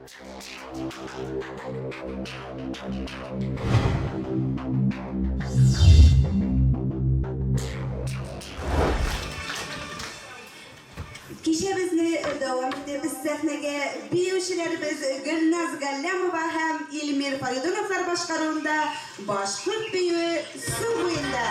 Кичәбезне дәвам итеп, сәхнәгә биючеләребез Гөлназ Галләмова һәм Илмир Фаридуновлар башкаруында башкорт биюе Су буенда.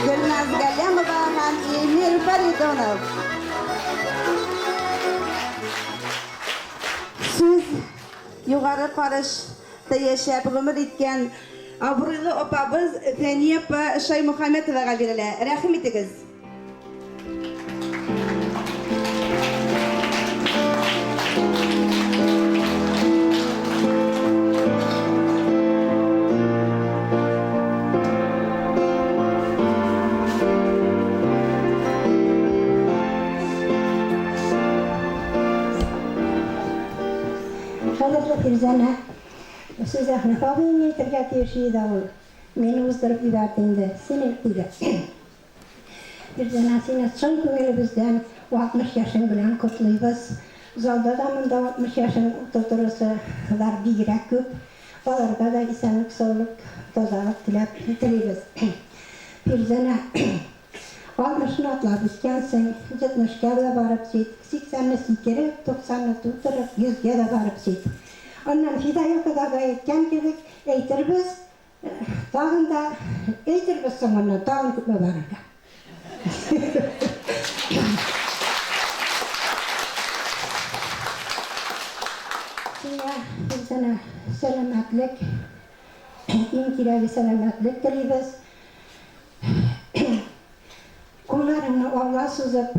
Гөлназ Галләмова һәм Илмир Фаридонов. Сүз Югары Карышта яшәп гомер иткән абруйлы апабыз Фәния апа Шаймөхәммәтовага бирелә. Рәхим итегез. Кадерле Фирзәнә, сүз Әхнәф абыең әйтергә тиеш иде ул. Мине уздырып җибәрде инде. Син әйт, диде. Фирзәнә, сине чын күңелебездән 60 яшең белән котлыйбыз. Залда да монда 60 яшен тутыручылар бигрәк күп. Аларга да исәнлек-саулык, тазалык теләп телибез. Фирзәнә, алтмышны атлап үскәнсең, җитмешкә дә барып җит, сиксәнне сикереп, туксанны тутырып, йөзгә дә барып җит. Аннан Фидаил кодагый әйткән кебек, әйтербез, Тагын да әйтербез соңыннан, тагын күпме барырга. Сиңа, Фирзәнә, сәламәтлек, иң кирәге сәламәтлек телибез. Алга сузып,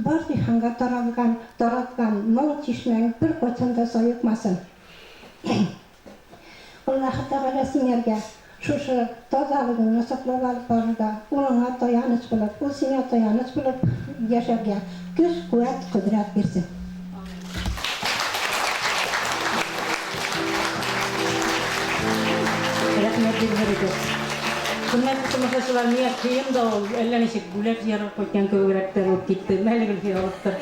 бар җиһанга таралган, тараткан моң чишмәң беркайчан да саекмасын. Аллаһы Тәгалә сиңәргә шушы тазалыгыңны саклап алып барырга, улыңа таяныч булып, ул сиңа таяныч булып яшәргә көч, куәт, кодрәт бирсен. Рәхмәт бик зур итеп. Хөрмәтле тамашачылар, миңа кыен да ул, әллә ничек бүләк җыярга кайткан кебегрәк тә булып китте. Мәле Гөлфия алып тор.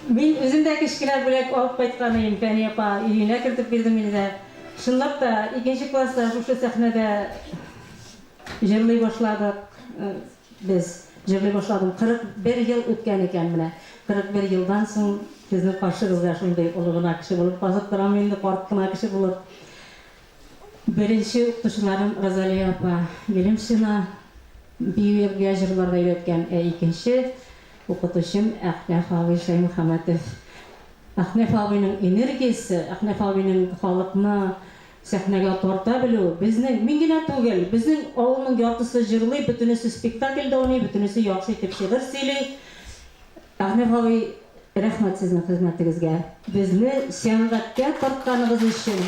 Мин үзем дә кечкенә бүләк алып кайткан идем, Фәния апа өенә кертеп бирде мине дә. Чынлап та, икенче класста шушы сәхнәдә җырлый башладык без. Җырлый башладым. 41 ел үткән икән менә. 41 елдан соң сезнең каршыгызда шундый олы гына кеше булып басып торам инде, карт кына кеше булып. Беренче укытучыларым Розалия апа Гелимшина биюгә, җырларга өйрәткән, ә икенче укытучым Әхнәф абый Шәймөхәммәтов. Әхнәф абыйның энергиясе, Әхнәф абыйның халыкны сәхнәгә тарта белүе, безнең, мин генә түгел, безнең авылның яртысы җырлый, бөтенесе спектакльдә уйный, бөтенесе яхшы итеп шигырь сөйли. Әхнәф абый, рәхмәт сезнең хезмәтегезгә, безне сәнгатькә тартканыгыз өчен.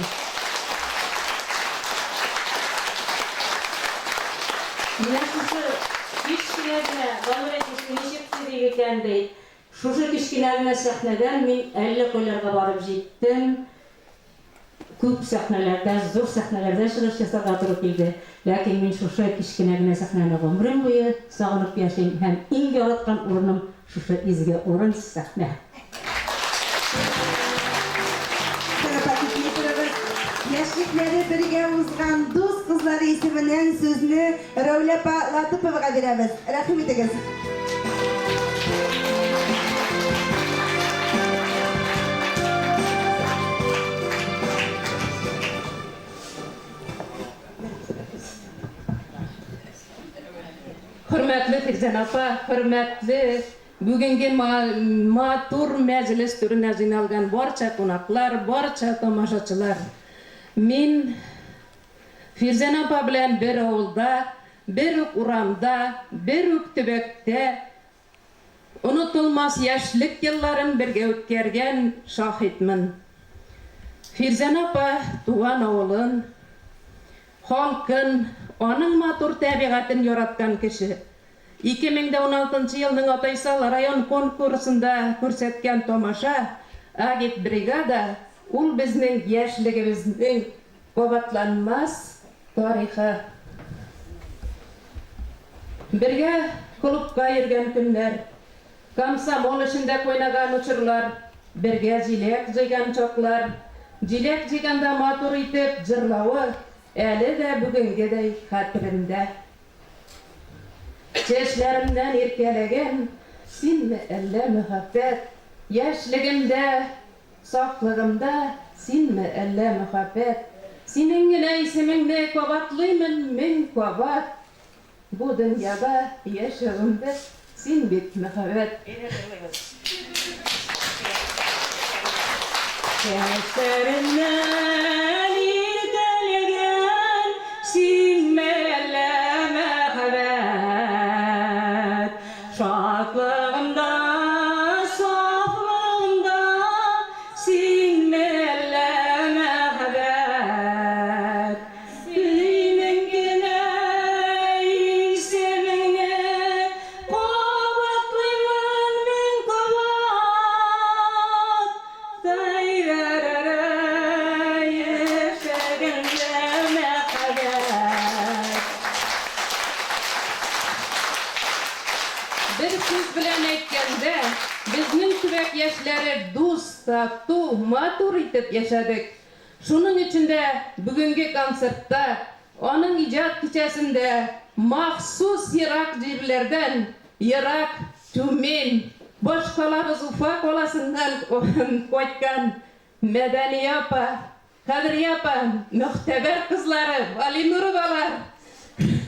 Менә шушы кечкенә генә, Дамир әйтмешли, ничек сөйли икән, ди. Шушы кечкенә генә сәхнәдән мин әллә кайларга барып җиттем. Күп сәхнәләрдә, зур сәхнәләрдә чыгыш ясарга туры килде. Ләкин мин шушы кечкенә генә сәхнәне гомерем буе сагынып яшим һәм иң яраткан урыным шушы изге урын, сәхнә. Сәләфә Дмитриевна, яшьлекләре бергә узган дус кызлары исеменнән сүзне Рәүлә апа Латыповага бирәбез. Рәхим итегез. Хөрмәтле Фирзәнә апа, хөрмәтле бүгенге матур мәҗлес түренә җыйналган барча кунаклар, барча тамашачылар. Мин Фирзәнә апа белән бер авылда, бер үк урамда, бер үк төбәктә онытылмас яшьлек елларын бергә үткәргән шаһитмын. Фирзәнә апа туган авылын, халкын, аның матур тәбигатен яраткан кеше. 2016 нчы елның Атайсал район конкурсында күрсәткән тамаша, Агитбригада, ул безнең яшьлегебезнең Кабатланмас тарихы. Бергә клубка йөргән көннәр, комсомол эшендә кайнаган очырлар, бергә җиләк җыйган чаклар, җиләк җыйганда матур итеп җырлавы әле дә бүгенгедәй хәтеремдә. Чәчләремнән иркәләгән синме әллә мәхәббәт, яшьлегемдә Сафлыгымда синме әллә мөхәббәт? Синең генә исемеңне кабатлыймын мең кабат. Бу дөньяда яшәвемдә син бит мәхәббәт. Чәчләремнән иркәләгән синме әллә мәхәббәт? Шатлыгымда, сафлыгымда синме әллә мәхәббәт? Синең генә исемеңне кабатлыймын мең кабат. Тайрарарай, яшәгәндә мәхәббәт. Бер сүз белән әйткәндә, безнең төбәк яшьләре дус, тату, матур итеп яшәдек. Шуның өчен дә бүгенге концертта, аның иҗат кичәсендә махсус ерак җирләрдән, ерак Тюмень, башкалабыз Уфа каласыннан кайткан Мәдәния апа, Кадрия апа, Мөхтәбәр кызлары, Валинуровалар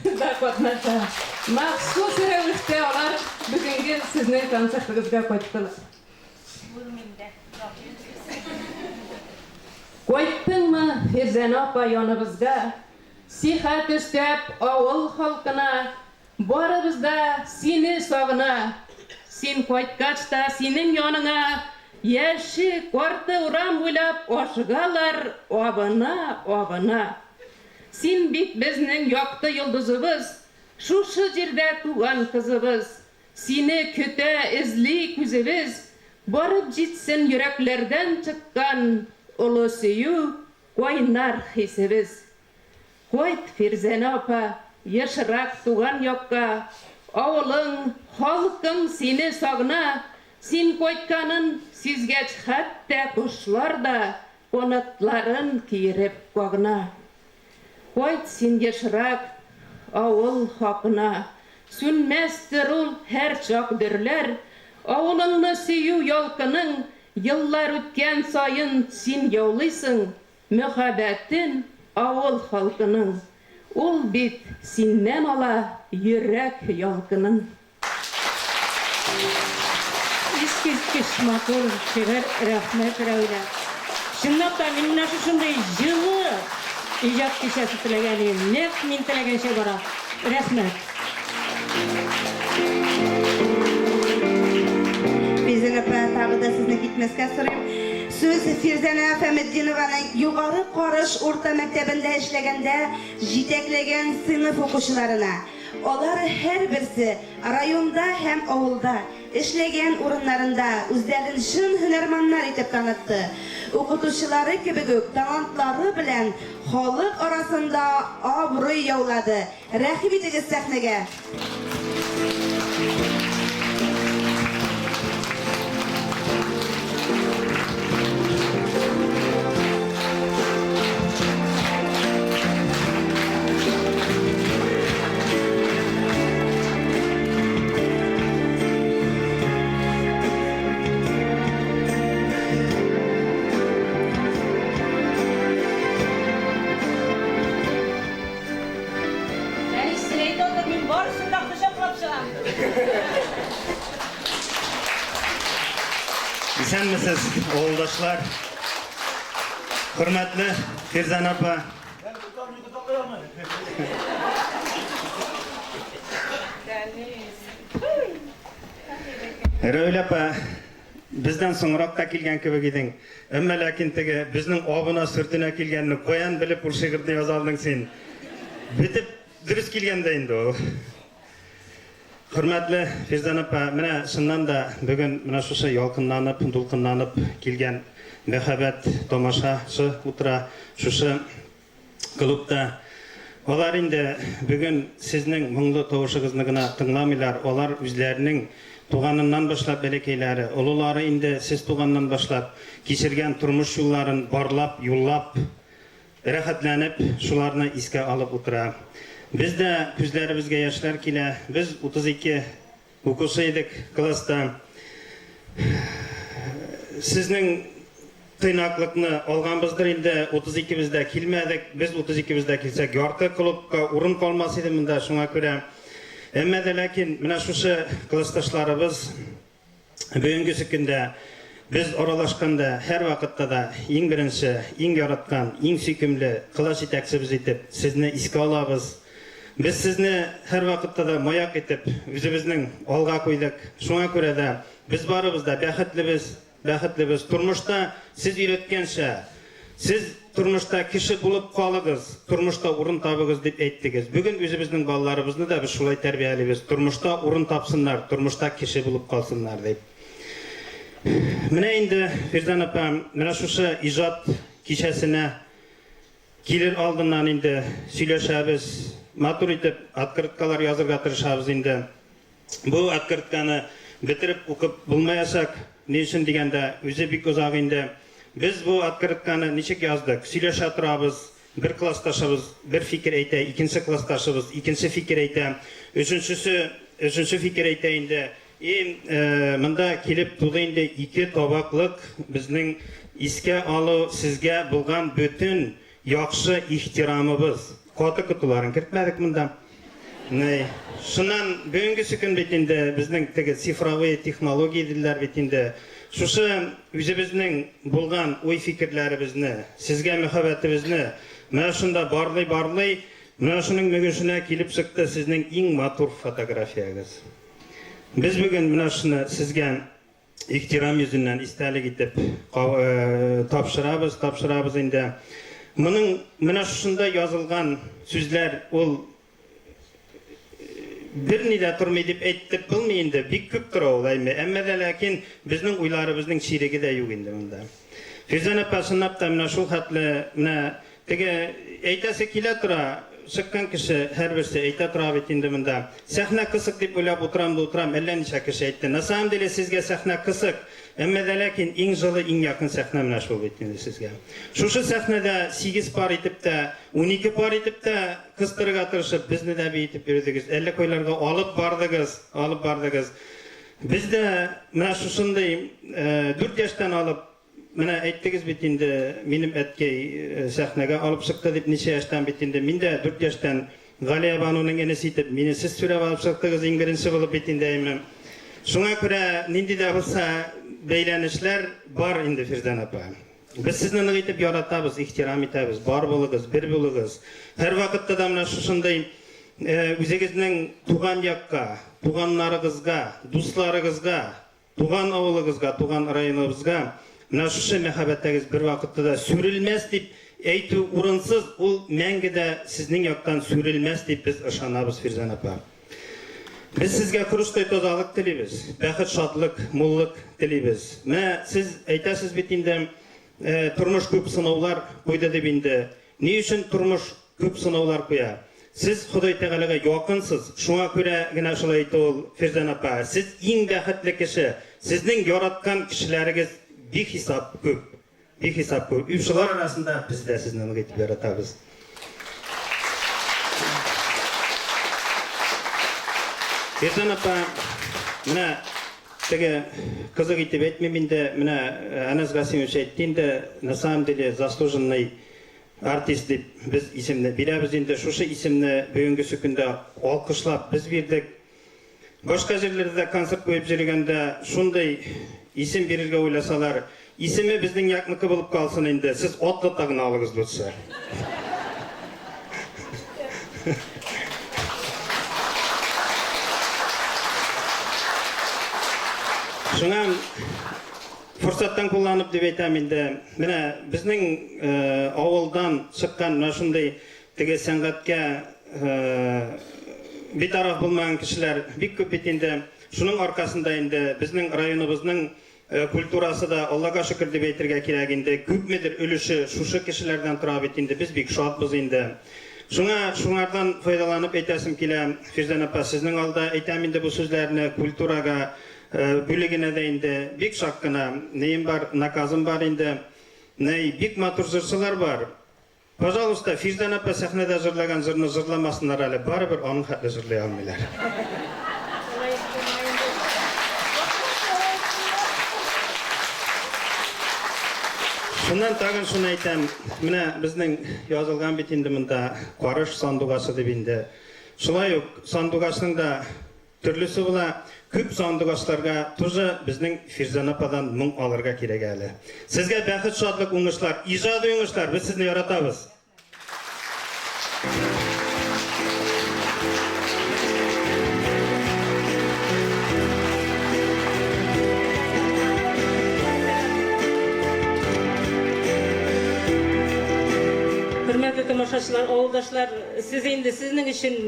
да катнаша. Махсус рәвештә алар бүгенге сезнең концертыгызга кайттылар. Кайттыңмы, Фирзәнә апа, яныбызга, Сихәт өстәп, авыл халкына? Барыбыз да сине сагына. Син кайткач та синең яныңа яше, карты урам буйлап ашыгалар, абына, абына. Син бит безнең якты йолдызыбыз, шушы җирдә туган кызыбыз. Сине көтә, эзли күзебез, барып җитсен йөрәкләрдән чыккан олы сөю, кайнар хисебез. Кайт, Фирзәнә апа, ешрак туган якка, авылың, халкың сине сагына, син кайтканын сизгәч хәтта кошлар да канатларын киереп кагына. Кайт син ешрак авыл хакына, сүнмәстер ул һәрчак дөрләр, авылыңны сөю ялкының еллар үткән саен син яулыйсың Мәхәббәтен авыл халкының, Ул бит синнән ала йөрәк ялкынын. Искиткеч матур шигырь, рәхмәт, Рәүлә. Чынлап та, мин менә шушындый җылы иҗат кичәсе теләгән идем. Нәкъ мин теләгәнчә бара. Рәхмәт. Фирзәнә апа, тагы да сезне китмәскә сорыйм. Сүз Фирзәнә Фәметдинованың Югары Карыш урта мәктәбендә эшләгәндә җитәкләгән сыйныф укучыларына. Алар һәрберсе районда һәм авылда, эшләгән урыннарында үзләрен чын һөнәрманнар итеп танытты. Укытучылары кебек үк талантлары белән халык арасында абруй яулады. Рәхим итегез сәхнәгә! Әни, син әйтә утыр, мин барысын да кочаклап чыгам. Исәнмесез, авылдашлар. Хөрмәтле Фирзәнә апа. Рәүлә апа, бездән соңрак та килгән кебек идең. Әмма ләкин теге безнең абына-сөртенә килгәнне каян белеп ул шигырьне яза алдың син? Бетеп дөрес килгән дә инде ул. Хөрмәтле Фирзән апа, менә чыннан да бүген менә шушы ялкынланып, дулкынланып килгән мәһабәт тамашачы утыра шушы клубта. Алар инде бүген сезнең моңлы тавышыгызны гына тыңламыйлар, алар үзләренең туганыннан башлап бәләкәйләре, олылары инде сез туганнан башлап кичергән тормыш юлларын барлап, юллап, рәхәтләнеп шуларны искә алып утыра. Без дә күзләребезгә яшьләр килә. Без 32 укучы идек класста. Сезнең тыйнаклыкны алганбыздыр инде, 32 без дә килмәдек. Без 32 без дә килсәк, ярты клубка урын калмас иде монда, шуңа күрә. Әмма дә ләкин менә шушы классташларыбыз бүгенгесе көндә без аралашканда һәрвакытта да иң беренче, иң яраткан, иң сөйкемле класс җитәкчебез итеп сезне искә алабыз. Без сезне һәрвакытта да маяк итеп үзебезнең алга куйдык. Шуңа күрә дә без барыбыз да бәхетлебез, бәхетлебез. Тормышта сез өйрәткәнчә, сез тормышта кеше булып калыгыз, тормышта урын табыгыз дип әйттегез. Бүген үзебезнең балаларыбызны да без шулай тәрбиялибез. Тормышта урын тапсыннар, тормышта кеше булып калсыннар дип. Менә инде, Фирзән апа, менә шушы иҗат кичәсенә Килер алдыннан инде сөйләшәбез, матур итеп открыткалар язырга тырышабыз инде. Бу открытканы бетереп укып булмаячак, ни өчен дигәндә, үзе бик озак инде. Без бу открытканы ничек яздык? Сөйләшә торабыз, бер классташыбыз бер фикер әйтә, икенче классташыбыз икенче фикер әйтә, өченчесе өченче фикер әйтә инде. И монда килеп туды инде ике табаклык безнең искә алу сезгә булган бөтен яхшы ихтирамыбыз. Каты котыларын кертмәдек монда. Ни, шуннан бүгенгесе көн бит инде безнең теге цифровые технологии диделәр бит инде. Шушы үзебезнең булган уй-фикерләребезне, сезгә мөхәббәтебезне менә шунда барлый-барлый. Менә шуның мөгешенә килеп чыкты сезнең иң матур фотографиягез. Без бүген менә шуны сезгә ихтирам йөзеннән истәлек итеп тапшырабыз, тапшырабыз инде. Моның менә шушында язылган сүзләр ул берни дә тормый дип әйтеп булмый инде, бик күп тора ул, әйме. Әмма дә ләкин безнең уйларыбызның чиреге дә юк инде монда. Фирзән апа, чынлап та менә шул хәтле менә теге әйтәсе килә тора, чыккан кеше һәрберсе әйтә тора бит инде монда. Сәхнә кысык дип уйлап утырам да утырам, әллә ничә кеше әйтте. На самом деле сезгә сәхнә кысык, әмма дә ләкин иң җылы, иң якын сәхнә менә шул бит инде сезгә. Шушы сәхнәдә 8 пар итеп тә, 12 пар итеп тә кыстырырга тырышып, безне дә биетеп йөрдегез, әллә кайларга алып бардыгыз, алып бардыгыз. Без дә менә шушындый 4 яшьтән алып, менә әйттегез бит инде, минем әткәй сәхнәгә алып чыкты дип, ничә яшьтән бит инде, мин дә 4 яшьтән Галиябануның энесе итеп, мине сез сүрәп алып чыктыгыз иң беренче булып бит инде, әйме. Шуңа күрә нинди дә булса бәйләнешләр бар инде, Фирдән апа. Без сезне нык итеп яратабыз, ихтирам итәбез, бар булыгыз, бер булыгыз. Һәрвакытта да менә шушындый үзегезнең туган якка, туганнарыгызга, дусларыгызга, туган авылыгызга, туган районыбызга менә шушы мәхәббәтегез бервакытта да сүрелмәс дип әйтү урынсыз, ул мәңге дә сезнең яктан сүрелмәс дип без ышанабыз, Фирзән апа. Без сезгә корычтай тазалык телибез, бәхет, шатлык, муллык телибез. Менә сез әйтәсез бит инде, тормыш күп сынаулар куйды дип инде. Ни өчен тормыш күп сынаулар куя? Сез Ходай Тәгаләгә якынсыз, шуңа күрә генә шулай әйтә ул, Фирзән апа. Сез иң бәхетле кеше. Сезнең яраткан кешеләрегез бихисап күп. Бихисап күп. И шулар арасында без дә сезне нык итеп яратабыз. Фирзән апа, менә теге кызык итеп әйтмим инде, менә Әнәс Гасимович әйтте инде, на самом деле заслуженный артист дип без исемне бирәбез инде. Шушы исемне бүгенгесе көндә алкышлап без бирдек. Башка җирләрдә дә концерт куеп йөргәндә шундый исем бирергә уйласалар, исеме безнең якныкы булып калсын инде, сез атлата гына алыгыз лучше. Шуңа форсаттан кулланып дип әйтәм инде, менә безнең авылдан чыккан менә шундый теге сәнгатькә битараф булмаган кешеләр бик күп бит инде. Шуның аркасында инде безнең районыбызның культурасы да, Аллага шөкер дип әйтергә кирәк инде, күпмедер өлеше шушы кешеләрдән тора бит инде. Без бик шатбыз инде. Шуңа шуңардан файдаланып әйтәсем килә, Фирзән апа, сезнең алда әйтәм инде бу сүзләрне, культурага бүлегенә дә инде бик шак кына нием бар, наказым бар инде. Ней, бик матур җырчылар бар. Пожалуйста, Фирзән апа сәхнәдә җырлаган җырны җырламасыннар әле, барыбер аның хәтле җырлый алмыйлар. Шуннан тагын шуны әйтәм, менә безнең язылган бит инде монда Карыш сандугачы дип инде. Шулай ук сандугачның да Төрлесе була, күп сандугачларга тоже безнең Фирзән ападан моң алырга кирәк әле. Сезгә бәхет, шатлык, уңышлар, иҗади уңышлар, без сезне яратабыз. Хөрмәтле тамашачылар, авылдашлар, сез инде сезнең өчен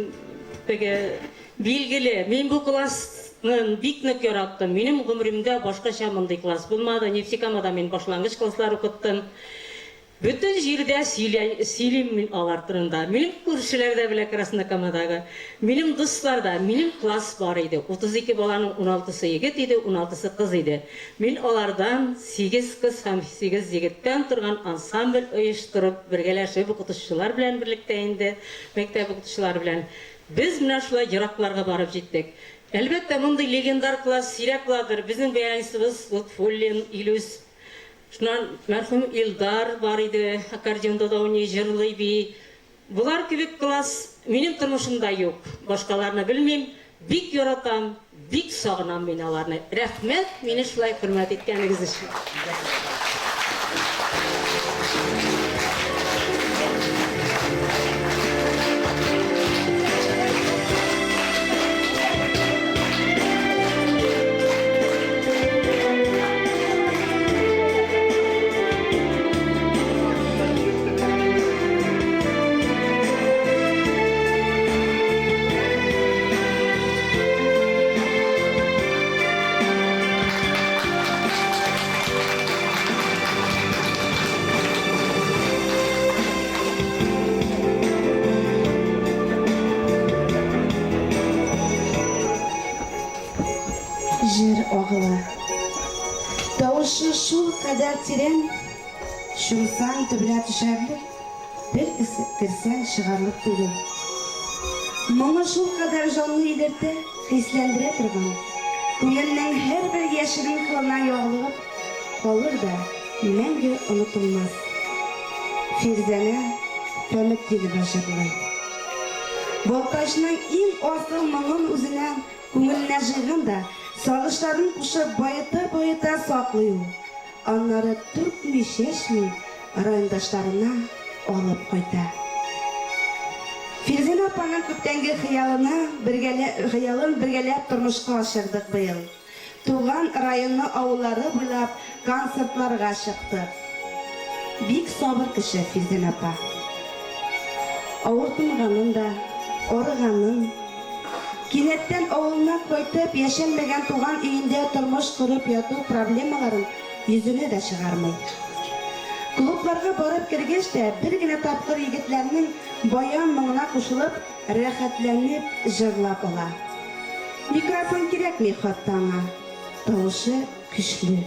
теге Билгеле, мин бу классны бик нык яраттым. Минем гомеремдә башкача мондый класс булмады. Нефтекамада мин башлангыч класслар укыттым. Бөтен җирдә сөйлим мин алар турында. Минем күршеләр дә белә Краснокамадагы. Минем дуслар да. Минем класс бар иде. 32 баланың уналтысы егет иде, уналтысы кыз иде. Мин алардан сигез кыз һәм сигез егеттән торган ансамбль оештырып, бергәләшеп укытучылар белән берлектә инде, мәктәп укытучылары белән, Без менә шулай еракларга барып җиттек. Әлбәттә, мондый легендар класс сирәк буладыр. Безнең баянистыбыз Лотфуллин, Илүс, шуннан мәрхүм Илдар бар иде, аккордеонда да уйный, җырлый, бии. Болар кебек класс минем тормышымда юк. Башкаларны белмим. Бик яратам, бик сагынам мин аларны. Рәхмәт, мине шулай хөрмәт иткәнегез өчен. җыр агыла. Тавышы шул кадәр тирән, чумсаң төбенә төшәрлек, бер керсәң чыгарлык түгел. Моңы шул кадәр җанны илертә, хисләндерә торган, күңелнең һәрбер яшерен кылына ягылып калыр да мәңге онытылмас. Фирзәнә Фәметдинова җырлый. Балтачның иң асыл моңын үзенә күңеленә җыйган да, сагышларын кушып баета-баета саклый ул. Аннары түкми-чәчми райондашларына алып кайта. Фирзәнә апаның күптәнге хыялына бергәлә хыялын бергәләп тормышка ашырдык быел. Туган районы авыллары буйлап концертларга чыктык. Бик сабыр кеше Фирзәнә апа. Авыртынганын да, арыганын, кинәттән авылына кайтып, яшәлмәгән туган өендә тормыш корып яту проблемаларын йөзенә дә чыгармый. Клубларга барып кергәч тә, бер генә тапкыр егетләрнең баян моңына кушылып, рәхәтләнеп җырлап ала. Микрофон кирәкми хатта аңа, тавышы көчле.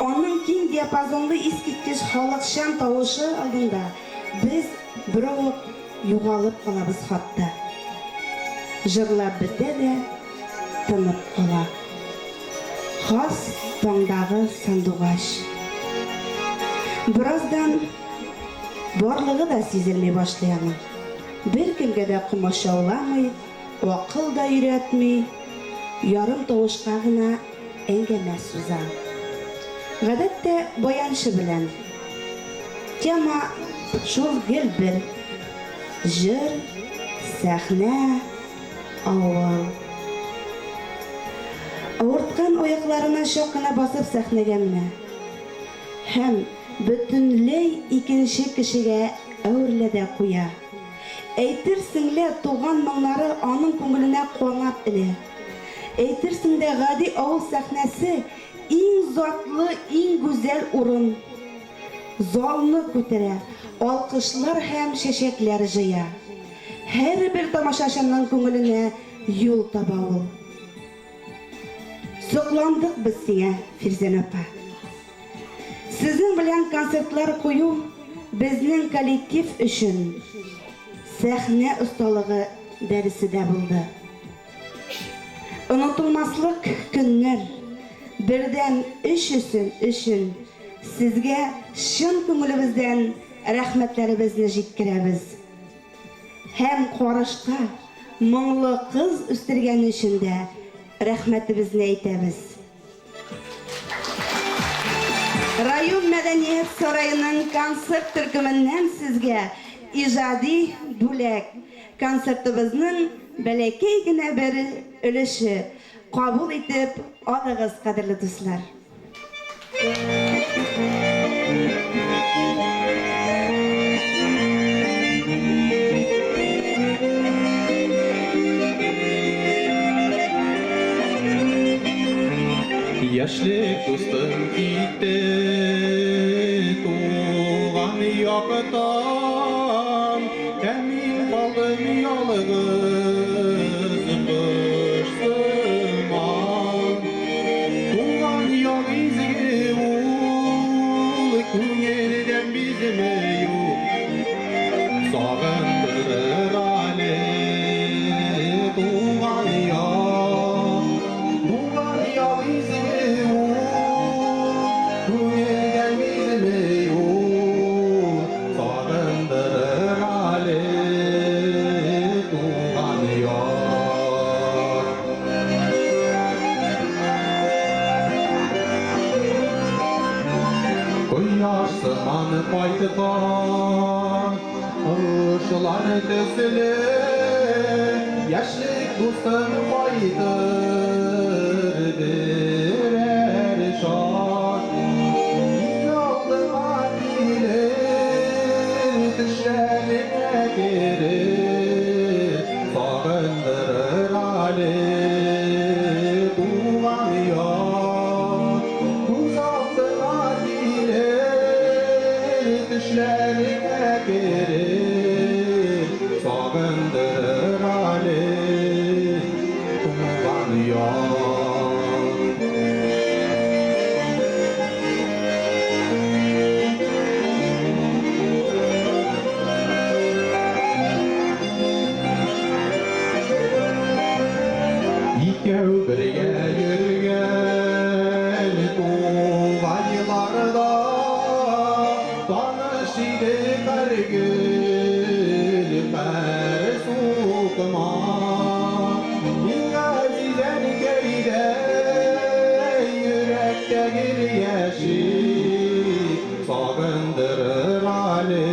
Аның киң диапазонлы искиткеч халыкчан тавышы алдында без беравык югалып калабыз хатта. Җырлап бетә дә тынып кала. Хас таңдагы сандугач. Бераздан барлыгы да сизелми башлый аның. Беркемгә дә комачауламый, акыл да өйрәтми, ярым тавышка гына әңгәмә суза. Гадәттә, баянчы белән. Тема шул гел бер. Җыр, сәхнә, авыл. Авырткан аякларына чак кына басып сәхнәгә менә. Һәм бөтенләй икенче кешегә әверелә дә куя. Әйтерсең лә туган моңнары аның күңеленә канат элә. Әйтерсең дә гади авыл сәхнәсе иң затлы, иң гүзәл урын. Залны күтәрә, алкышлар һәм чәчәкләр җыя. Һәрбер тамашачының күңеленә юл таба ул. Сокландык без сиңа, Фирзәнә апа. Сезнең белән концертлар кую безнең коллектив өчен сәхнә осталыгы дәресе дә булды. Онытылмаслык көннәр, бердәм эш өчен өчен сезгә чын күңелебездән рәхмәтләребезне җиткерәбез. Һәм карышка моңлы кыз үстергәне өчен дә рәхмәтебезне әйтәбез. Район мәдәният сараеның концерт төркеменнән сезгә иҗади бүләк. Концертыбызның бәләкәй генә бер өлеше. Кабул итеп алыгыз, кадерле дуслар. Яшьлек дустым китте туган яктан, Ә мин калдым ялгыз кош сыман. Туган як изге ул, күңелдән бизме юк. Сагындырыр әле туган як. Туган як изге ул, күңелдән бизме юк. Сагындырыр әле туган як. Кояш сыман кайткан кошлар төсле, яшьлек дустым кайтыр берәр чак. Күз алдыма килер, төшләремә керер, сагындырыр әле туган як. Күз алдыма килер, төшләремә керер, сагындырыр әле туган як. Бергә йөргән тугайларда таныш иде һәр гөл, һәр сукмак. Иң газиз әнкәйдәй йөрәктә гел яши, сагындырыр әле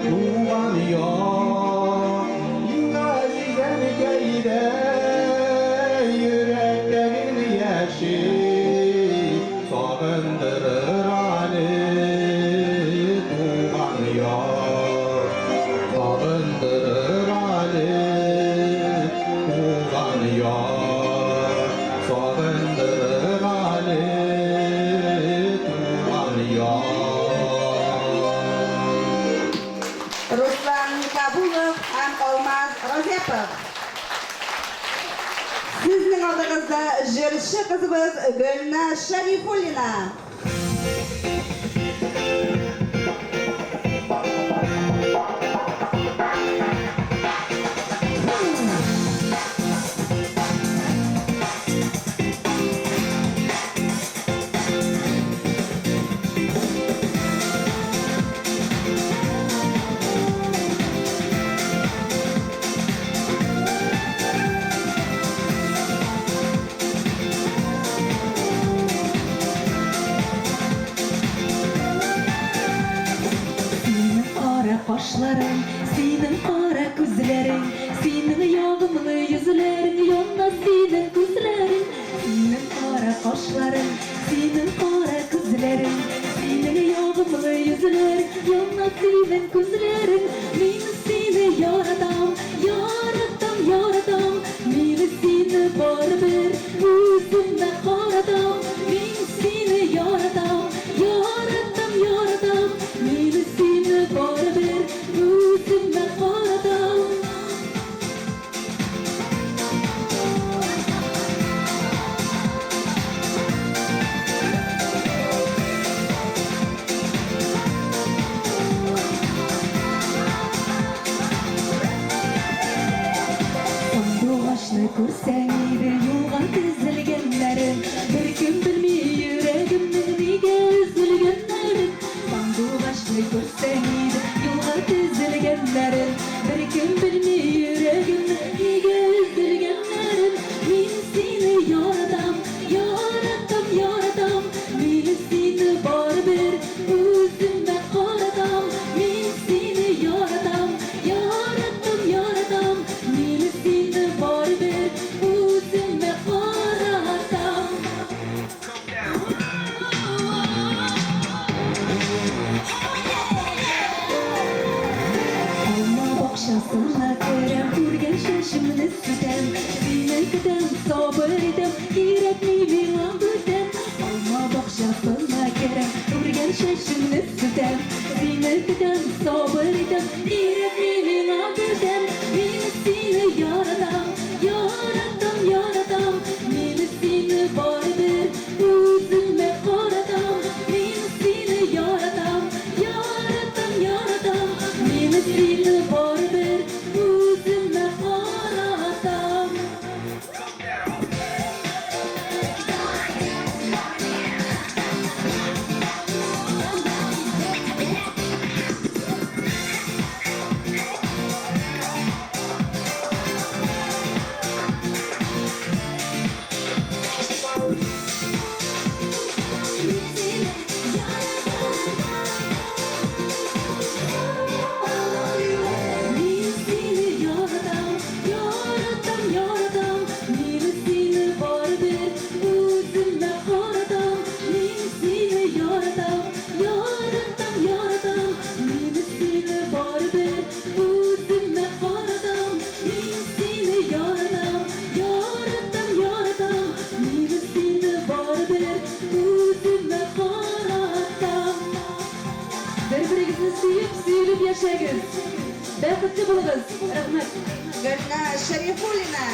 туган як. Иң газиз әнкәйдәй йөрәктә гел яши, сагындырыр әле туган як. Сагындырыр әле туган як. Сагындырыр әле туган як. Руслан Кабулов һәм Алмаз Разяпов. Сезнең алдыгызда җырчы кызыбыз Гөлназ Шәрифуллина. Синең кара кашларың, синең кара күзләрең, синең ягымлы йөзләрең, янда синең күзләрең. Синең кара кашларың, синең кара күзләрең, синең ягымлы йөзләрең, янда синең күзләрең. Мин сине яратам, яратам, яратам. Мин сине барыбер үземә каратам. Мин сине яратам, яратам, яратам. Мин сине барыбер үземә каратам. Сандугачны күрсәң иде юлга тезелгәннәрен, беркем белми йөрәгемнең нигә өзелгәннәрен. Сандугачны күрсәң иде юлга тезелгәннәрен, беркем белми йөрәгемнең нигә өзелгәннәрен. Мин сине яратам, яратам, яратам. Мин сине барыбер үземә каратам. Мин сине яратам, яратам, яратам. Мин сине барыбер үземә каратам. Алма бакчасына керәм, үргән чәчемне сүтәм. Сине көтәм, сабыр итәм, кирәкми миңа бүтән. Алма бакчасына керәм, үргән чәчемне сүтәм. Сине көтәм, сабыр итәм, кирәкми миңа бүтән. Мин сине яратам, яратам, яратам. Мин сине барыбер үземә каратам. Мин сине яратам, яратам, яратам. Мин сине барыбер үземә каратам. Мин сине яратам, яратам, яратам. Мин сине барыбер үземә каратам. Мин сине яратам, яратам, яратам. Мин сине барыбер үземә каратам. Мин сине яратам, яратам, яратам. Мин сине барыбер үземә каратам. Бер-берегезне сөеп, сөелеп яшәгез. Бәхетле булыгыз. Рәхмәт. Гөлназ Шәрифуллина.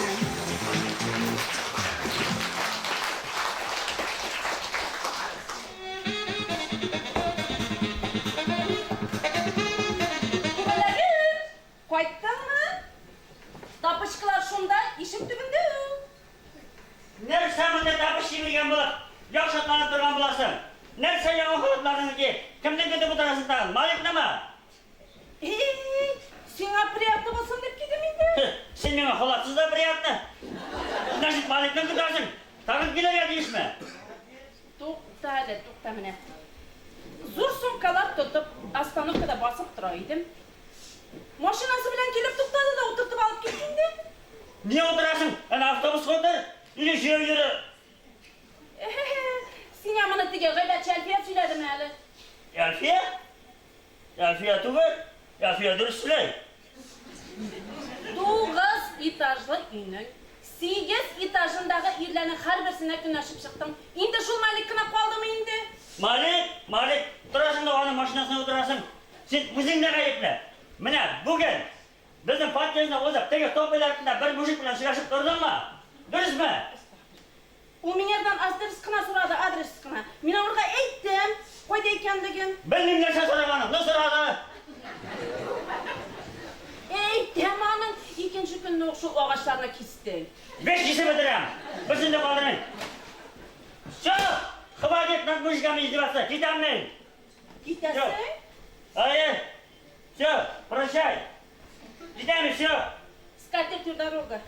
Күбәләгем, кайттыңмы? Тапочкалар шунда, ишек төбендә үк. Нәрсә монда табыш җибәргән булып, як шатланып торган буласың? Нәрсә яңа халатларыңны киеп, кемне көтеп утырасың тагын, Маликнымы? Эй, сиңа приятно булсын дип кидем инде. Син миңа халатсыз да приятно. Значит, Маликны көтәсең. Тагын килергә тиешме? Тукта әле, тукта менә. Зур сумкалар тотып, остановкада басып тора идем. Машинасы белән килеп туктады да утыртып алып китте инде. Нигә утырасың? Әнә автобуска утыр. Или җәяү йөре. Сиңа моны теге гайбәтче Әлфия сөйләдеме әле? Әлфия? Әлфия түгел. Әлфия дөрес сөйли. Тугыз этажлы өйнең сигез этажындагы ирләрнең һәрберсенә көнләшеп чыктым. Инде шул Малик кына калдымы инде? Малик, Малик, торасың да аның машинасына утырасың. Син үзең дә гаепле. Менә бүген безнең подъездны узып, теге топель артында бер мужик белән сөйләшеп тордыңмы? Дөресме? Ул минердан адрес кына сорады, адрес кына. Мин аңарга әйттем, кайда икәнлеген. Белмим нәрсә сораганын, ну сорады. Әйтәм аның, икенче көнне үк шул агачларны кистең. Биш кисеп бетерәм. Берсен дә калдырмыйм. Все, хватит над мужиками издеваться. Китәм мин. Китәсең? Әйе. Все, прощай. Китәм, все. Скатертью дорога.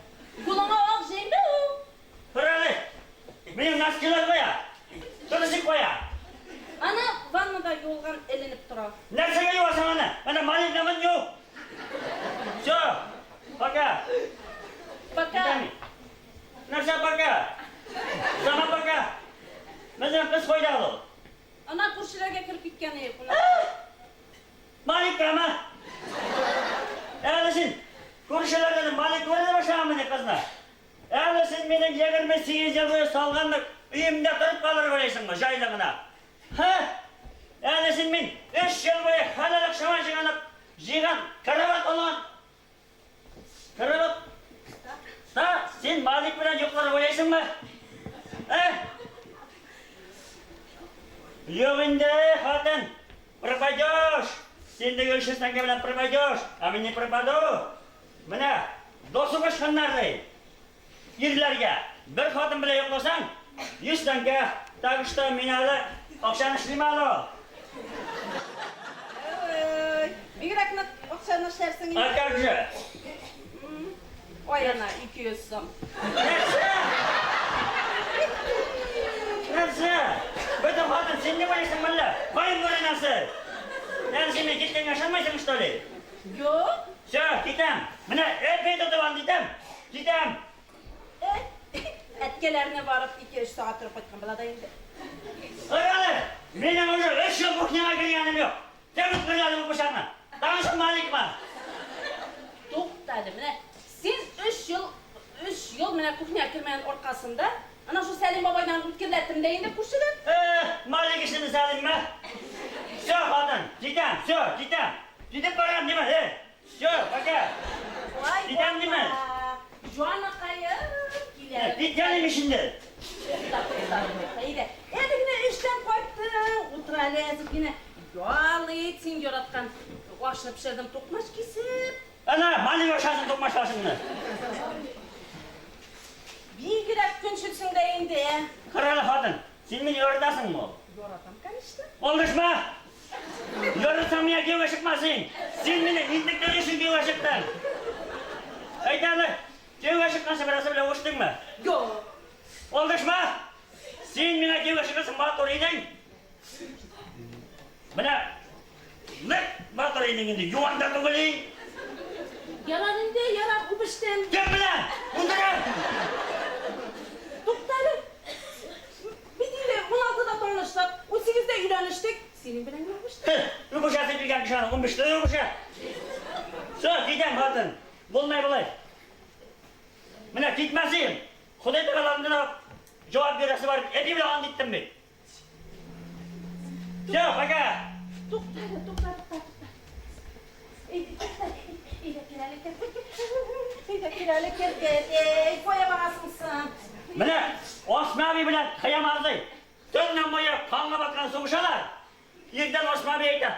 Юлыңа ак җәймә ул. Тор әле. Минем носкилар кая? Тынычлык кая? Аны ваннада юылган эленеп тора. Нәрсәгә юасың аны? Әнә Маликныкын ю. Все, пока. Пока. Китәм. Нәрсә пока? Сама пока. Безнең кыз кайда ул? Ана күршеләргә кереп киткән иде кунак. Маликкамы? Әле син күршеләрдән Малик күрә башлаганмы кызны? Әле син минем 28 ел буе салган өемдә торып калыр уйлыйсыңмы, җайлы гына? Һа? Әле син мин 3 ел буе хәләл акчама җыйган җыйган карават алган. Карават. Та, син Малик белән йоклар уйлыйсыңмы? Ә? Юк инде, хатын. Пропадешь. Син дә 300 тәңкә белән пропадешь, а мин не пропаду. Менә, досугышканнар ди. Ирләргә бер хатын белән йокласаң, 100 тәңкә. Так что мин әле акчаны эшлим әле. Ой, бигрәк нык акчаны эшләрсең А как же? Ай, ана 200 сум. Нәрсә? Нәрсә? Бөтен хатын син не уйлыйсың әллә? Каен бүренәсе. Әле син мин киткәнгә ышанмыйсың, что ли? Юк. Все, китәм. Менә әпәй тотып ал китәм. Китәм. Әткәләренә барып 2-3 сәгать торып кайткан була да инде. Ыралы, минем уже 3 ел кухняга кергәнем юк. Кем үткәрде бу пычакны? Тагын шул Маликмы? Тукта әле, менә син 3 ел 3 ел менә кухняга кермәгән аркасында, ана шул Сәлим бабайдан үткерләттем дә инде күршедән. Малик ишini Сәлимме? Все, хатын, китәм, все, китәм. Китеп барам, диме? Все, пока. Китәм, диме? Җаныкаем килә. Киткәнем инде. Тукта, тукта, тукта, әйдә. Әле генә эштән кайттың, утыр әле әзер генә. Ял ит, син яраткан ашны пешердем, токмач кисеп. Ана, Малик ашасын токмач ашыңны. Бигрәк көнчелсең дә инде. Кара әле, хатын, син мине яратасыңмы? Яратам, конечно. Алдашма! Яратсаң миңа кияүгә чыкма син. Син мине интектерер өчен кияүгә чыктың. Әйт әле, кияүгә чыкканчы берәрсе белән үбештеңме? Юк. Алдашма! Син миңа кияүгә чыкканчы матур идең. Менә нык матур идең инде, юан да түгел идең. Ярар инде, ярар, үбештем. Кем белән? Ундыра! Тукта әле. Бит инде 16-да таныштык, 18-дә өйләнештек. Синең белән генә үбештем. Үбешәсе килгән кеше аны 15-тә үбешә. Все, китәм, хатын. Булмый болай. Менә китмәсен. Ходай Тәгалә алдында җавап бирәсе бар. Әти белән ант иттем бит. Все, пока. Тукта әле, тукта, тукта, тукта. Әйдә, тукта, әйдә, кил әле, кер, кер, кер. Әйдә, кил әле, кер, кер. Эй, кая барасың соң? Менә Осман абый белән Кыям абзый төннән буе канга баткан сугышалар. Иртән Осман абый әйтә: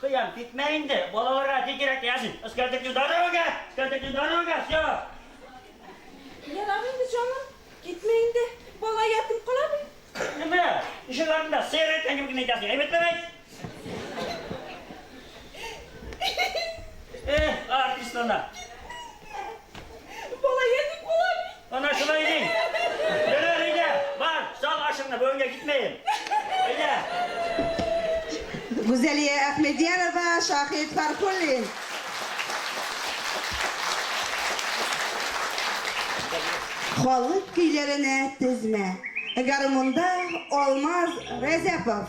"Кыям, китмә инде, балаларга әти кирәк диясең. Скатертью дорога, скатертью дорога, все." Ярар инде, җаным, китмә инде. генә әйтәсең, әйбәтләп әйт. Эх, артистлана. Бала ятим кала бит. Ана шулай ди. Йөрер әйдә, бар, сал ашыңны, бүгенгә китмәем. Әйдә. Гүзәлия Әхмедьянова, Шаһит Фархуллин. Халык көйләренә тезмә. Гармунда Алмаз Рәзәпов.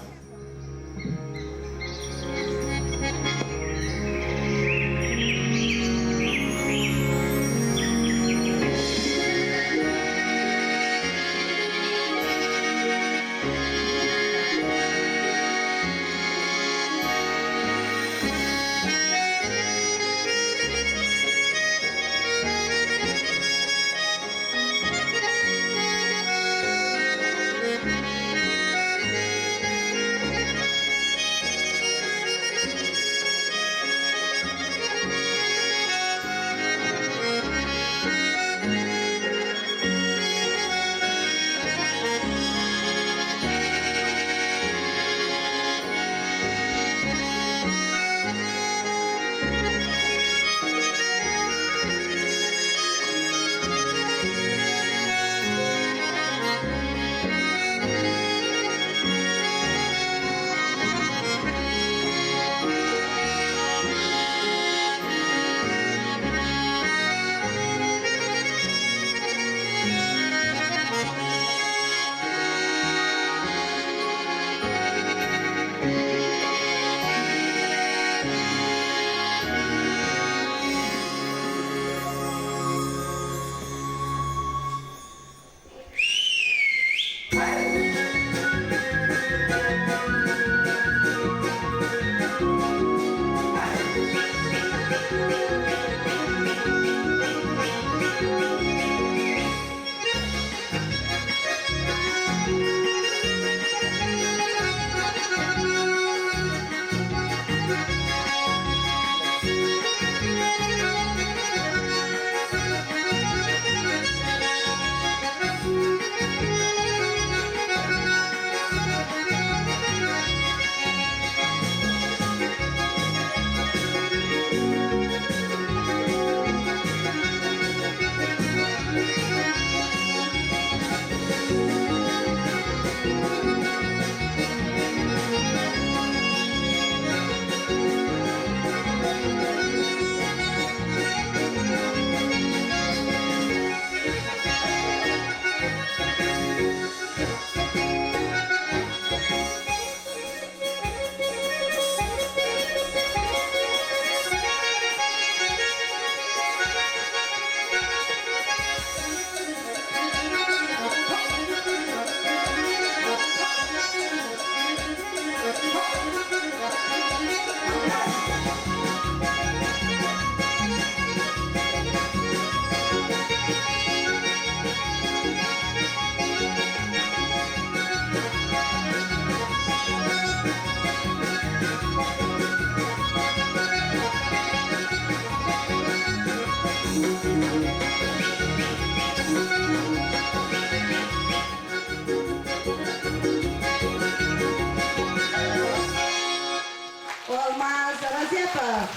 Алмаз Разепов.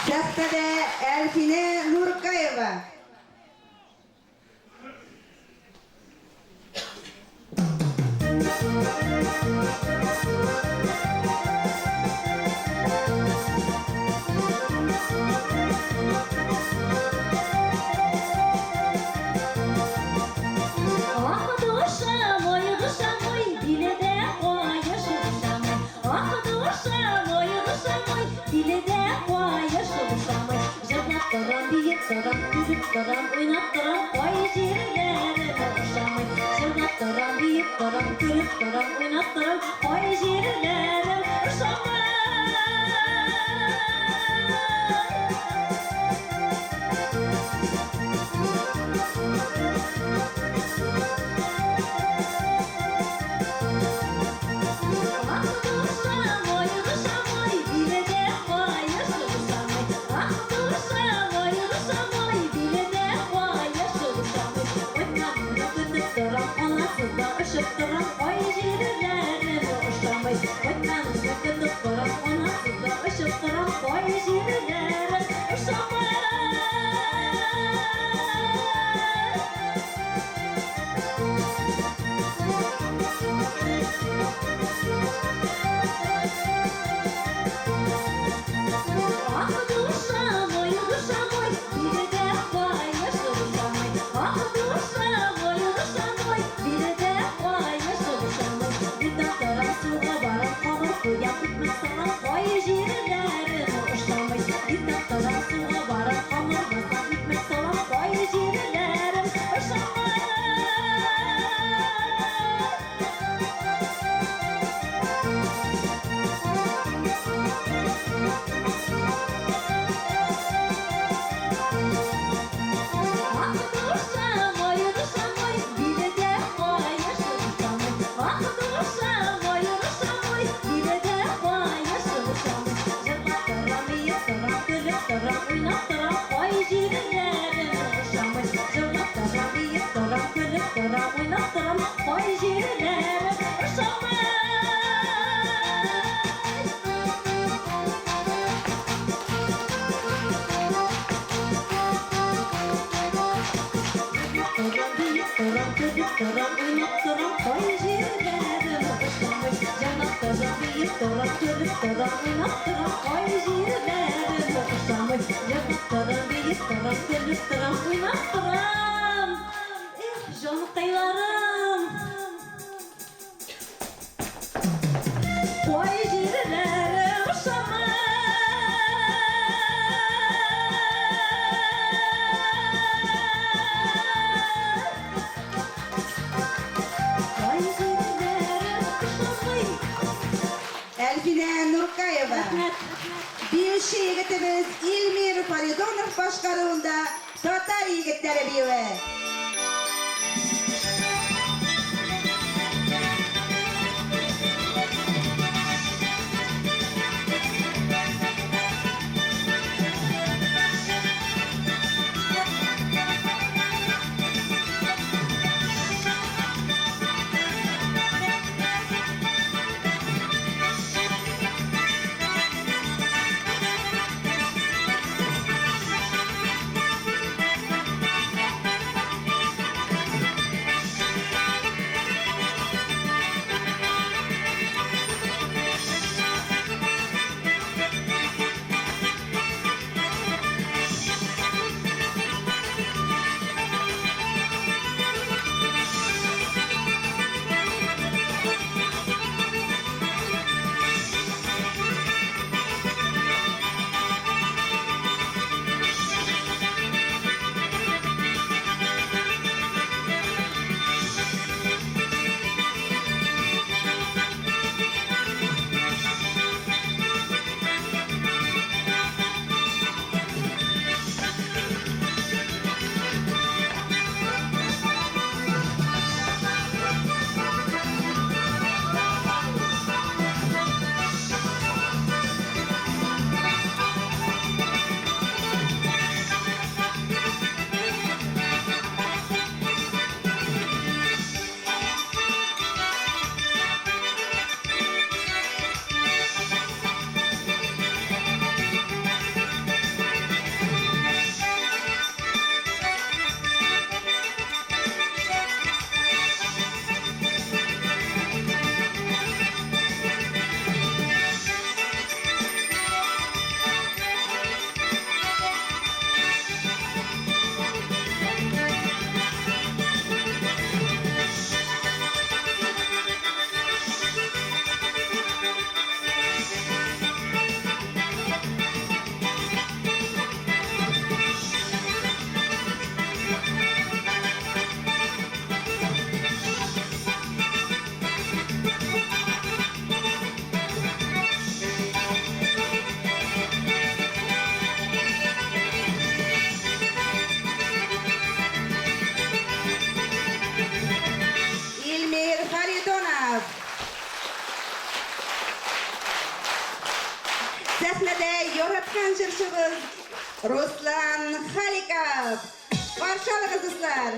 Сәхнәдә Әлфинә Нуркаева. Торам, биеп торам, көлеп торам, уйнап торам, кай җирләрем ошамый. Җырлап торам, биеп торам, көлеп торам, уйнап торам, кай җирләрем ошамый. Ах, душа мой, душа мой, биледә каеш ошамый. Ах, душа мой, биледә каеш ошамый. Уйнап, көтеп торам. Кай җирләрем ошамый? Ах, душа мой, душа мой, биредә каеш ошамый. Ах, душа мой, душа мой, биредә каеш ошамый. Иртән торам, суга барам, камыр куям, икмәк салам, кай җирләрем ошамый. Иртән торам, суга барам, камыр басам, икмәк салам, кай җирләрем ошамый. Ах, душа мой, душа мой, биредә каеш ошамый. Ах, душа мой, душа мой, биредә каеш ошамый. Җырлап торам, биеп торам, көлеп торам, уйнап торам, кай җирләрем ошамый. Җырлап торам, биеп торам, көлеп торам, уйнап торам, кай җирләрем ошамый. Торам, биеп торам, көлеп торам, уйнап торам, кай җирләрем ошамый. Җырлап торам, биеп торам, көлеп торам, уйнап торам, кай җирләрем ошамый. Җырлап торам, биеп торам, көлеп торам, уйнап торам. Эх, җанкайларым. Кай җирләрем ошамый. Кай җирләрем ошамый. Әлфинә Нуркаева. Биюче егетебез Илмир Фаридонов башкаруында татар егетләре биюе. Илмир Фаридонов. Сәхнәдә яраткан җырчыбыз Руслан Халиков. Каршы алыгыз, дуслар.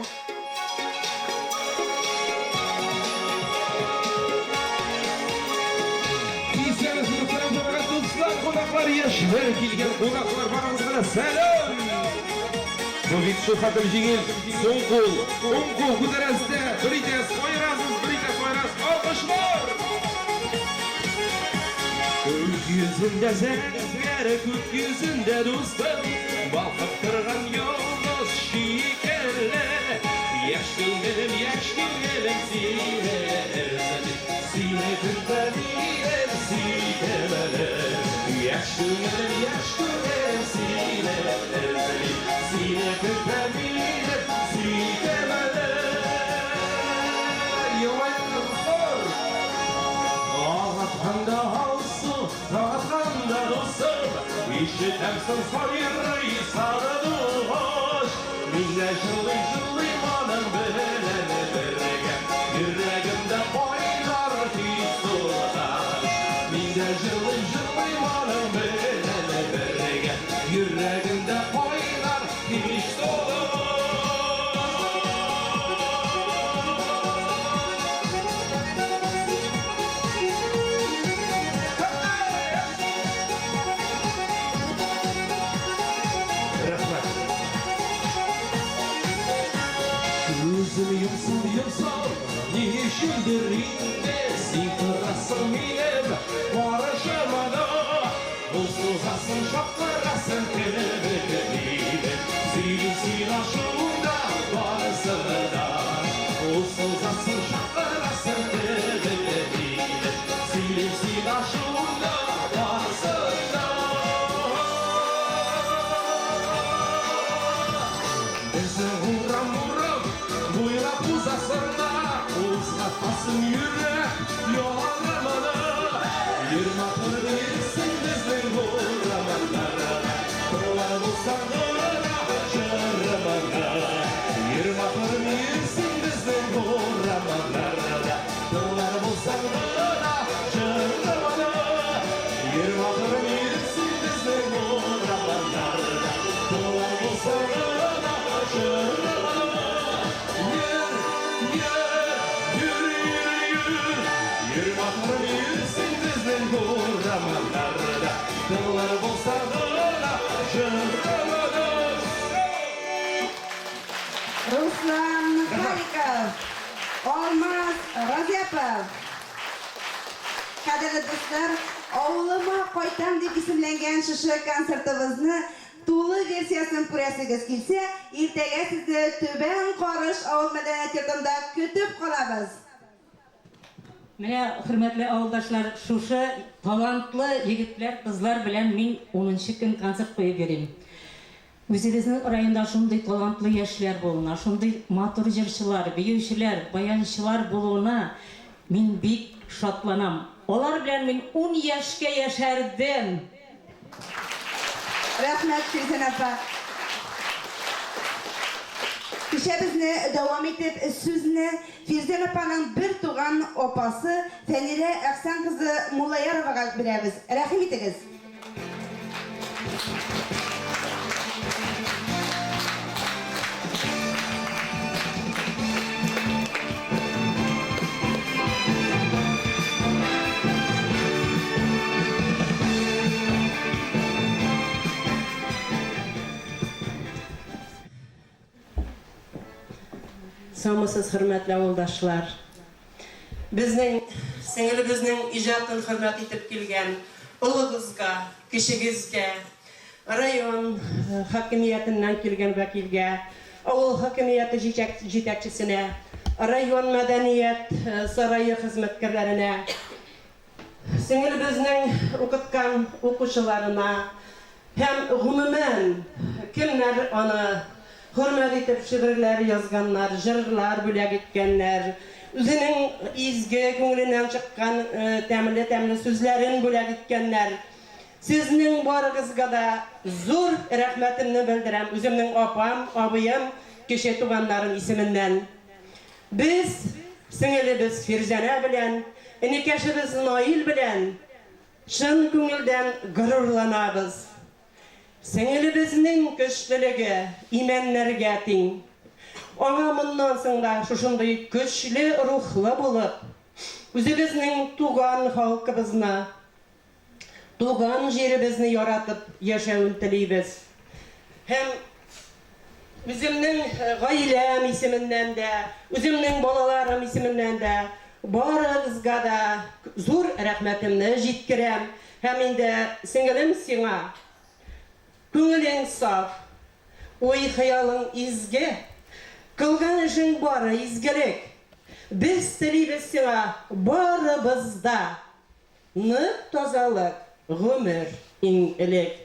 Исәнмесез, мөхтәрәм җәмәгать, дуслар, кунаклар, Яшьләр килгән кунаклар барыгызга да сәлам! Бу бит шул хәтле җиңел. Уң кул, уң кул күтәрәсез дә, бер итәсез, каерасыз, бер итәсез, каерасыз. Алкышлар! Күк йөзендә зәңгәр, күк йөзендә дустым, балкып торган йолдыз шикелле. Яшь күңелем, яшь күңелем сине эзли, сине көтә минем сөйкемле. Яшь күңелем, яшь күңелем сине эзли, сине көтә минем сөйкемле. Елмаегыз, дуслар! Таң атканда алсу, таң атканда дустым, ишетәмсең сайрый сандугач. Мин дә җырлый җырлыйм аның белән бергә, йөрәгемдә кайнар хис тулгач. Мин дә җырлый җырлыйм аның белән бергә, йөрәгемдә кайнар хис тулгач. Рәхмәт. Күзем йомсам, йомсам, ни өчендер инде син торасың минем каршыма да. Кул сузасың, чакырасың кебек мине. Сөйлим сиңа шунда барысы да. Кул сузасың, чакырасың кебек мине. Сөйлим сиңа шунда барысы да. Безнең урам урам буйлап узасың да, кузгатасың йөрәк яраманы. Йөр матур йөрсең безнең урамнарда, тыңлар булсаң гына җырымны. Йөр матур йөрсең безнең урамнарда, тыңлар булсаң гына җырымны. Йөр матур йөрсең безнең урамнарда, тыңлар булсаң гына җырымны. Йөр, йөр, йөр, йөр, йөр, йөр матур йөрсең безнең урамнарда, тыңлар булсаң гына җырымны. Руслан Халиков, Алмаз Разяпов. Кадерле дуслар, Авылыма кайтам дип исемләнгән шушы концертыбызны тулы версиясын күрәсегез килсә, иртәгә сезне Түбән Карыш авыл мәдәният йортында көтеп калабыз. Менә, хөрмәтле авылдашлар, шушы талантлы егетләр, кызлар белән мин 10 көн концерт куеп йөрим. Үзебезнең районда шундый талантлы яшьләр булуына, шундый матур җырчылар, биючеләр, баянчылар булуына мин бик шатланам. Алар белән мин 10 яшькә яшәрдем. Рәхмәт, Фирзәнә апа. Кичәбезне дәвам итеп, сүзне Фирзәнә апаның бер туган апасы Фәнирә Әхсән кызы Муллаяровага бирәбез. Рәхим итегез. Саумысыз, хөрмәтле авылдашлар! Безнең сеңелебезнең иҗатын хөрмәт итеп килгән олыгызга, кечегезгә, район хакимиятеннән килгән вәкилгә, авыл хакимияте җитәкчесенә, район мәдәният сарае хезмәткәрләренә, сеңелебезнең укыткан укучыларына һәм гомумән кемнәр аны хөрмәт итеп шигырьләр язганнар, җырлар бүләк иткәннәр, үзенең изге күңеленнән чыккан тәмле-тәмле сүзләрен бүләк иткәннәр. Сезнең барыгызга да зур рәхмәтемне белдерәм үземнең апам, абыем, кече туганнарым исеменнән. Без, сеңелебез Фирзәнә белән, энекәшебез Наил белән чын күңелдән горурланабыз. Сеңелебезнең көчлелеге имәннәргә тиң. Аңа моннан соң да шушындый көчле рухлы булып, үзебезнең туган халкыбызны, туган җиребезне яратып яшәвен телибез. Һәм үземнең гаиләм исеменнән дә, үземнең балаларым исеменнән дә барыгызга да зур рәхмәтемне җиткерәм. Һәм инде, сеңелем, сиңа күңелең саф, уй-хыялың изге, кылган эшең бары изгелек. Без телибез сиңа барыбыз да Нык тазалык, гомер иң элек.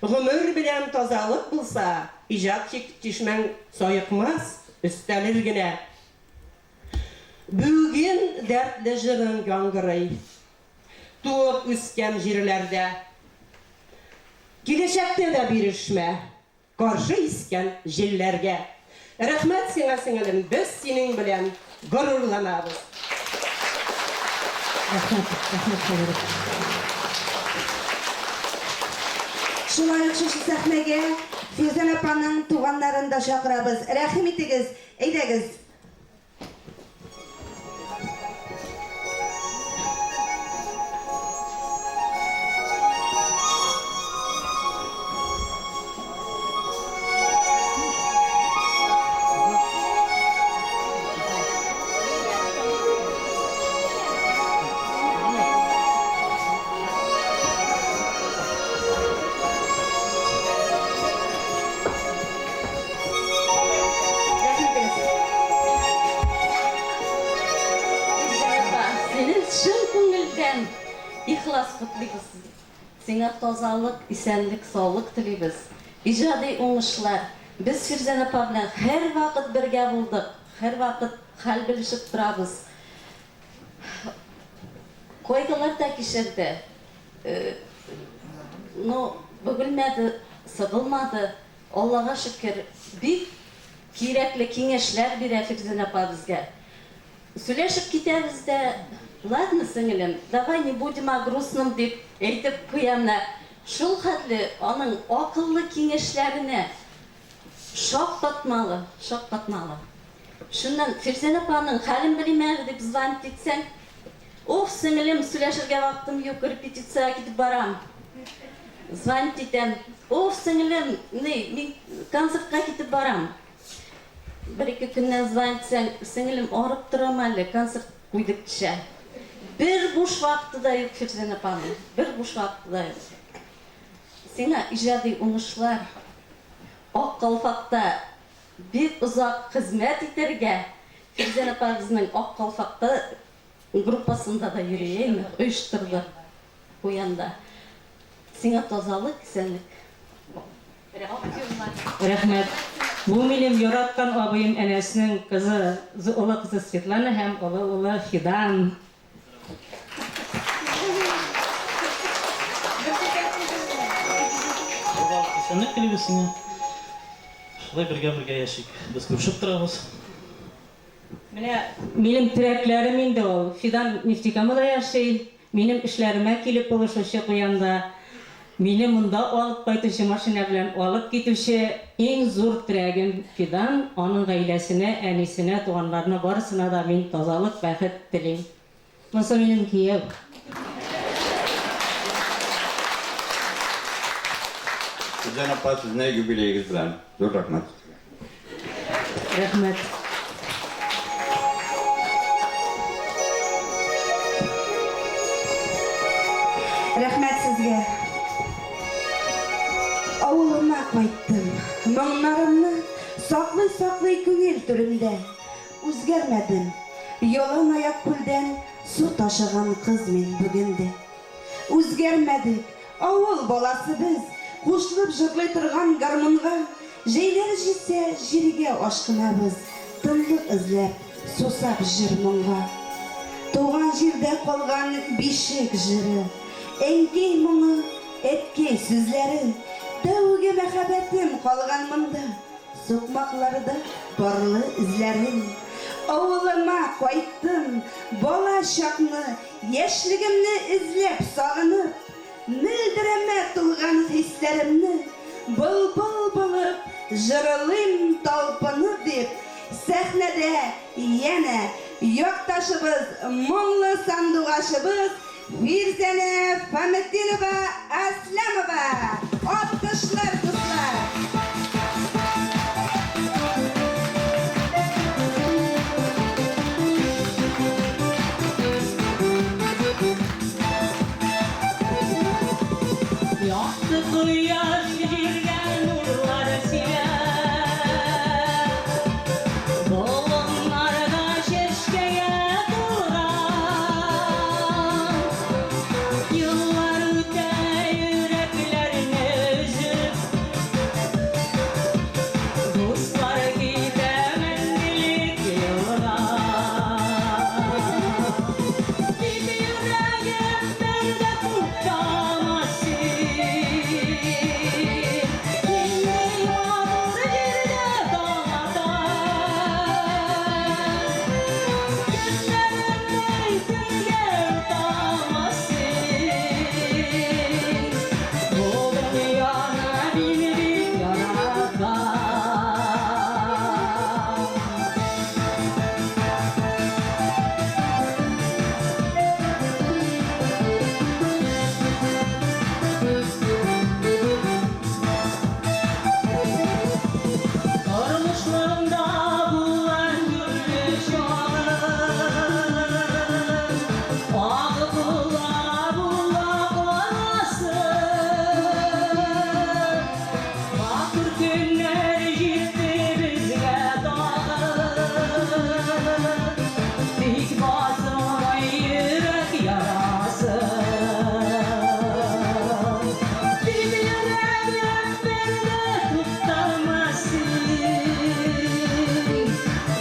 Гомер белән тазалык булса, иҗат чишмәң саекмас, өстәлер генә. Бүген дәртле җырың яңгырый. Туып үскән җирләрдә. Киләчәктә дә бирешмә. Каршы искән җилләргә. Рәхмәт сиңа, сеңелем, без синең белән горурланабыз. Рәхмәт, рәхмәт Хәбиров. Шулай ук шушы сәхнәгә Фирзән апаның туганнарын да чакырабыз. Рәхим итегез, әйдәгез. Рәхим итегез. Илдар апа, сине чын күңелдән ихлас котлыйбыз. Сиңа тазалык, исәнлек, саулык телибез. Иҗади уңышлар. Без Фирзән апа белән һәрвакыт бергә булдык, һәрвакыт хәл белешеп торабыз. Кайгылар да кичерде. Ну, бөгелмәде, сыгылмады. Аллага шөкер, бик кирәкле киңәшләр бирә Фирзәнә апа безгә. Сөйләшеп китәбез дә, ладно, сеңелем, давай не будем о грустном, дип әйтеп куя менә. Шул хәтле аның акыллы киңәшләренә шаккатмалы, шаккатмалы. Шуннан Фирзәнә апаның хәлен белим әле дип звонить итсәң, Уф, сеңелем, сөйләшергә вакытым юк, репетициягә китеп барам. Звонить итәм. Уф, сеңелем, ни, мин концертка китеп барам. Бер-ике көннән звонить итсәң, сеңелем, арып торам әле, концерт куйдык кичә. Бер буш вакыты да юк Фирзәнә апаның, бер буш вакыты да юк. Сиңа иҗади уңышлар, Ак калфакта бик озак хезмәт итәргә, Фирзәнә апа безнең Ак калфакта группасында да йөри, әйме, оештырды Куянда. Сиңа тазалык, исәнлек. Рәхмәт. Бу минем яраткан абыем Әнәснең кызы, олы кызы Светлана һәм олы улы Фидан. Тазалык, исәнлек телибез сиңа. Шулай бергә-бергә яшик. Без күрешеп торабыз. Менә минем терәкләрем инде ул. Фидан Нефтекамада яши, минем эшләремә килеп булышучы Куянда, мине монда алып кайтучы, машина белән алып китүче иң зур терәгем Фидан, аның гаиләсенә, әнисенә, туганнарына барысына да мин тазалык, бәхет телим. Монысы минем кияү. Гүзәл апа, сезне юбилеегез белән! Зур рәхмәт сезгә! Рәхмәт. Рәхмәт сезгә. Авылыма кайттым. Моңнарымны саклый-саклый күңел түремдә. Үзгәрмәдем. Ялан аяк күлдән су ташыган кыз мин бүген дә. Үзгәрмәдек. Авыл баласы без, кушылып җырлый торган гармунга, Җәйләр җитсә, җиргә ашкынабыз, Тынлык эзләп, сусап җыр-моңга. Туган җирдә калган бишек җыры, Әнкәй моңы, әткәй сүзләре, Тәүге мәхәббәтем калган монда. Сукмакларда парлы эзләрем. Авылыма кайттым, бала чакны, яшьлегемне эзләп, сагынып, мөлдерәмә тулган хисләремне былбыл булып җырлыйм талпынып, дип, сәхнәдә янә якташыбыз, моңлы сандугачыбыз. Фирзәнә Фаметдинова Аслямова. Алкышлар, дуслар! Якты кояш җиргә нурлар сибә, Болыннарда чәчкәгә тулган. Еллар үтә йөрәкләрне өзеп, Дуслар китә мәңгелек юлга. Тик йөрәгем бер дә туктамас син. Нинди матур җирдә таң ата. Көннәремне көнгә бутамас син. Бу дөньяны мин бик яратам. Тормышларында булган гөлле чагым, Агы була була карасы. Матур көннәр җитте безгә тагын, Тик басылмый йөрәк ярасы. Тик йөрәгем бер дә туктамас син.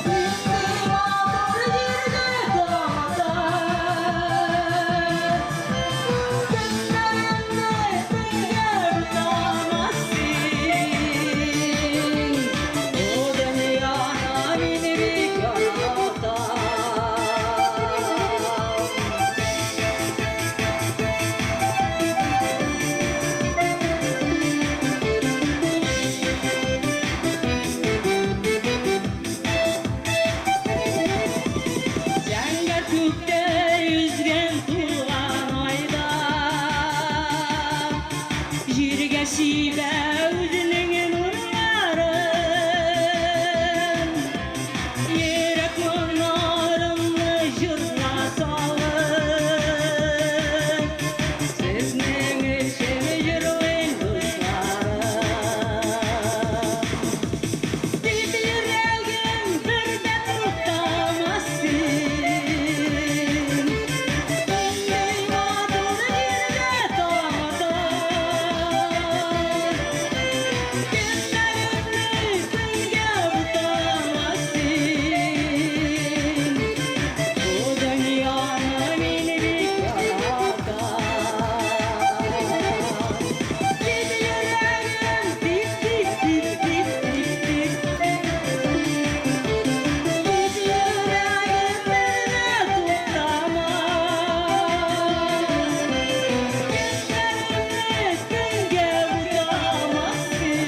Нинди матур җирдә таң ата. Көннәремне көнгә бутамас син. Бу дөньяны мин бик яратам. Зәңгәр күктә йөзгән тулган айда Җиргә сибә үзенең нурларын. Йөрәк моңнарымны җырга салып, Сезнең өчен җырлыйм, дусларым. Тик йөрәгем бер дә туктамас син. Нинди матур җирдә таң ата. Көннәремне көнгә бутамас син. Бу дөньяны мин бик яратам. Тик йөрәгем тип тип тип тип тип тип. Тик йөрәгем бер дә туктамас. Көннәремне көнгә бутамас син.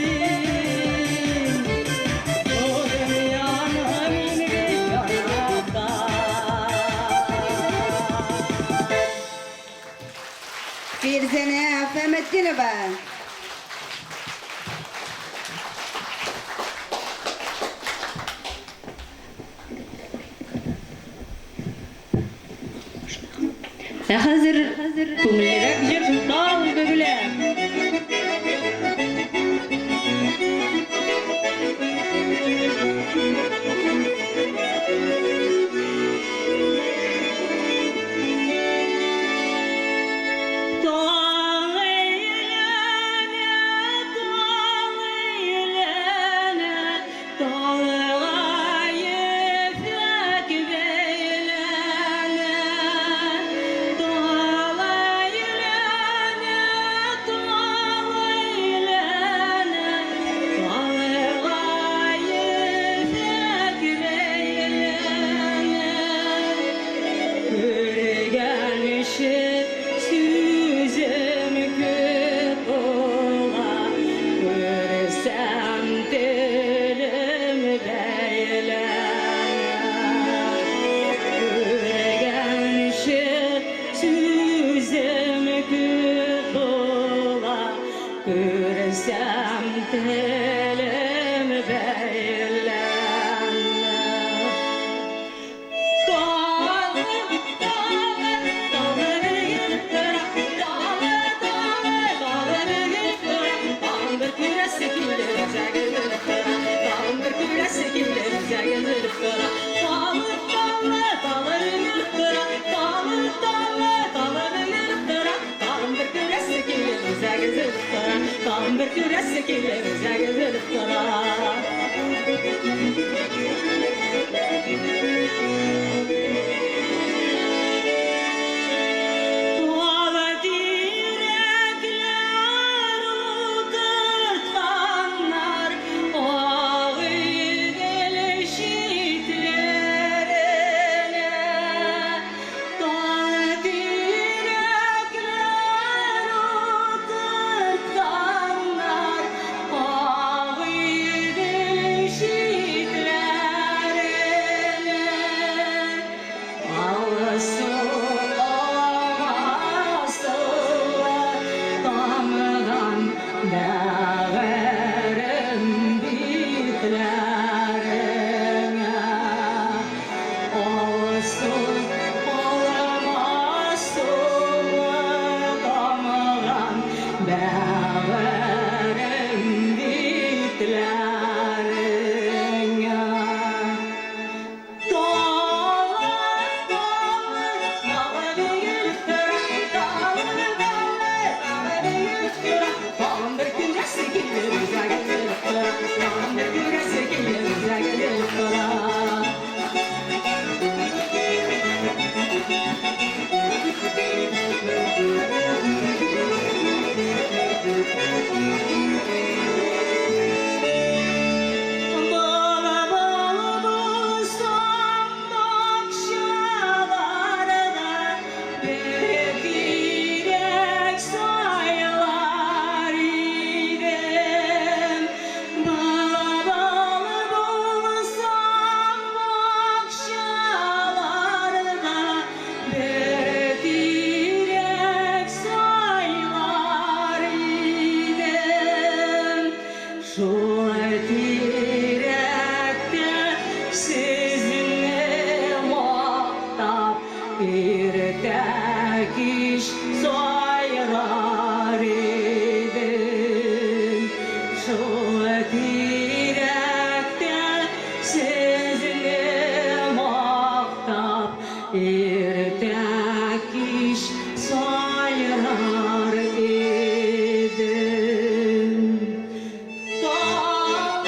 Бу дөньяны мин бик яратам. Фирзәнә Фәметдинова. Ә хәзер күңеллерәк җыр Тал бөгелә. Таң әйләнә, таң әйләнә, Талга ефәк бәйләнә. Тал әйләнә, Сөйләшәм телем бәйлән. Талы, талы, талы бөгелеп тора, талы, талы, талы бөгелеп тора. Тагын бер күрәсе килеп, үзәге өзелеп тора. Тагын бер күрәсе килеп, үзәге өзелеп тора. Талы, талы, талы бөгелеп тора, талы, талы, талы бөгелеп тора. Тагын бер күрәсе килеп, үзәге өзелеп тора. Тагын бер күрәсе килеп, үзәге өзелеп тора. Талы тирәкләр утыртканнар Агыйдел читләренә. Талы тирәкләр утыртканнар Агыйдел читләренә. Алсу, алсу тамган бәгырем битләреңә. Алсу, алмасу тамган бәгырем битләреңә. Талы, талы, талы бөгелеп тора, талы, талы, талы бөгелеп тора. Тагын бер күрәсе килеп, үзәге өзелеп тора. Тагын бер күрәсе килеп, үзәге өзелеп тора. Бала-бала булсам бакчаларда бер тирәк сайлар идем. Бала-бала булсам бакчаларда бер тирәк сайлар идем. Шул тирәктә сезне мактап иртә кич сайрар идем. Шул тирәктә сезне мактап иртә кич сайрар идем. Талы,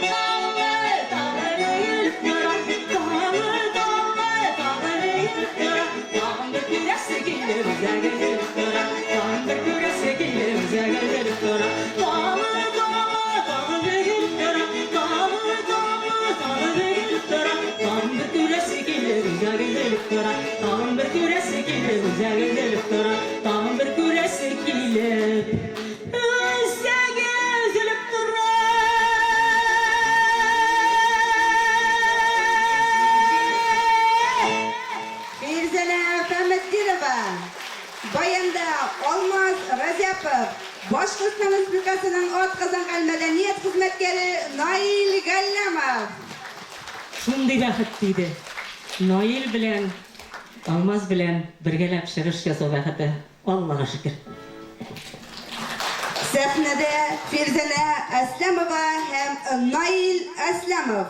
талы, талы бөгелеп тора, талы, талы, талы бөгелеп тора. Тагын бер күрәсе килеп, үзәге өзелеп тора. Тагын бер күрәсе килеп, үзәге өзелеп тора. Талы, талы, талы бөгелеп тора, талы, талы, талы бөгелеп тора. Тагын бер күрәсе килеп, үзәге өзелеп тора. Тагын бер күрәсе килеп, үзәге өзелеп тора. Тагын бер күрәсе килеп, үзәге өзелеп тора. Фирзәнә Фәхметдинова, баянда Алмаз Разяпов, Башкортстан Республикасының атказанган мәдәният хезмәткәре Наил Галләмов. Шундый бәхет тиде. Наил белән Алмаз белән бергәләп чыгыш ясау бәхете. Аллага шөкер. Сәхнәдә Фирзәнә Әсләмова һәм Наил Әсләмов.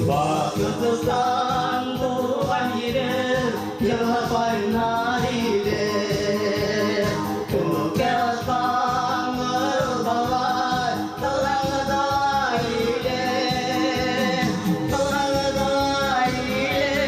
Башкортстан туган җирем, елга кайнар илем. Күккә ашкан нурлар, кылган илем, кылган илем.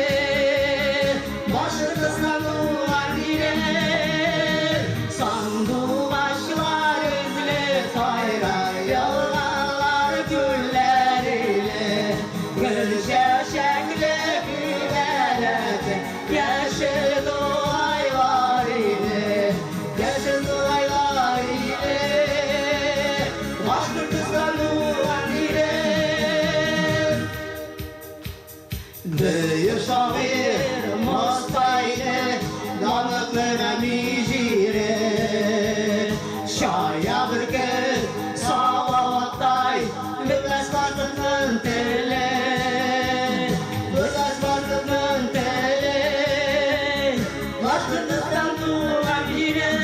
Бөек шагыйрь Мостай иле, Данлыклы Рәми җире. Чая бөркет, Салаваттай, Бетмәс башкортның теле. Бетмәс башкортның теле. Башкортстан туган җирем.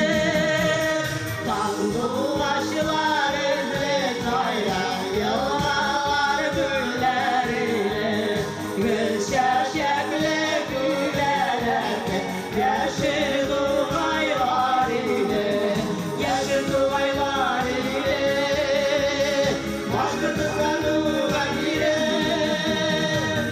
Сандугачлар өзелеп сайрар, Елгалар, күлләр иле. Гөл чәчәкле күләләрдә, Яшел тугайлар иле. Яшел тугайлар иле. Башкортстан туган җирем.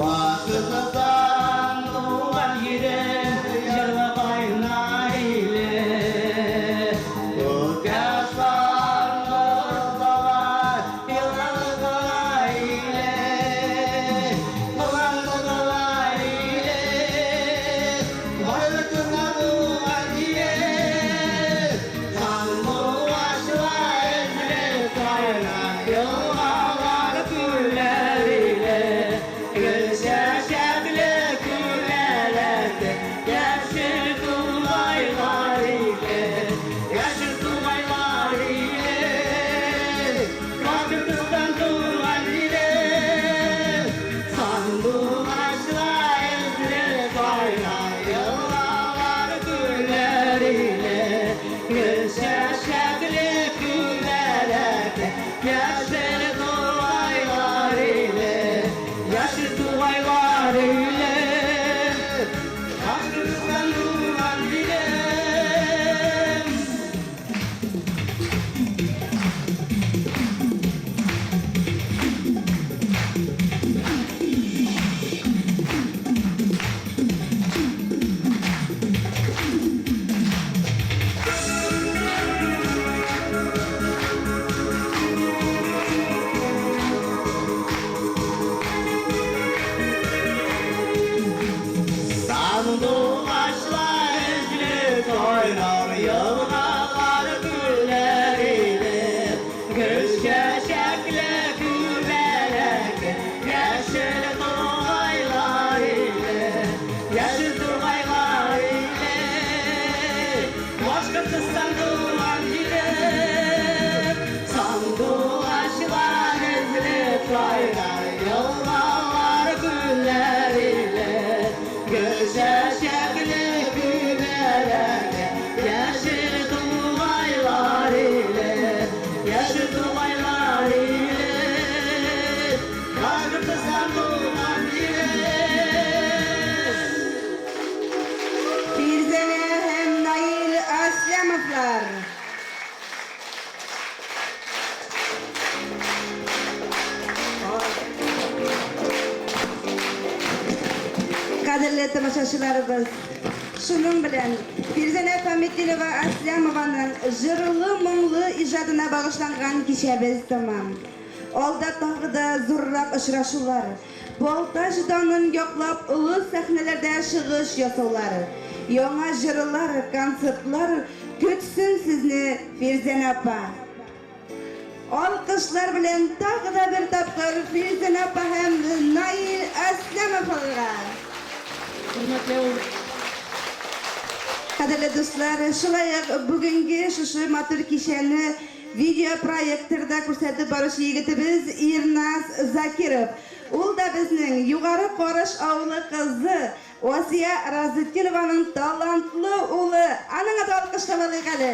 Башкортстан туган җирем, җырлы кайнар иле. Күккә ашкан нурлар, елгалар иле. Елгалар иле. Башкортстан туган җирем. Сандугачлар өзелеп сайрар, елгалар, күлләр иле. Гөл чәчәкле күләләрдә, Яшел тугайлар иле. Яшел тугайлар иле. Башкортстан туган җирем. Сандугачлар өзелеп сайрар, елгалар, күлләр иле. Гөл чәчәкле күләләрдә, Яшел тугайлар иле. Яшел тугайлар иле. Башкортстан туган җирем. Сандугачлар өзелеп сайрар, елгалар, күлләр иле. Гөл чәчәкле күләләрдә, Яшел тугайлар иле. Яшел тугайлар иле. Башкортстан туган җирем. Сандугачлар өзелеп сайрар, елгалар, күлләр иле. Гөл чәчәкле күләләрдә, Яшел тугайлар иле. Яшел тугайлар иле. Башкортстан туган җирем. Фирзәнә һәм Наил Аслямовлар. Кадерле тамашачыларыбыз, шуның белән Фирзәнә Фәметдинова Аслямованың җырлы моңлы иҗатына багышланган кичәбез тәмам. Алда тагы да зуррак очрашулар, Балтач данын яклап олы сәхнәләрдә чыгыш ясаулар, яңа җырлар, концертлар көтсен сезне, Фирзәнә апа. Алкышлар белән тагы да бер тапкыр Фирзәнә апа һәм Наил Әсләмовларга. Хөрмәтле ул Кадерле дуслар, шулай ук бүгенге шушы матур кичәне видеопроекторда күрсәтеп баручы егетебез Ирназ Закиров. Ул да безнең Югары Карыш авылы кызы Асия Разетдинованың талантлы улы. Аның да алкышлап алыйк әле.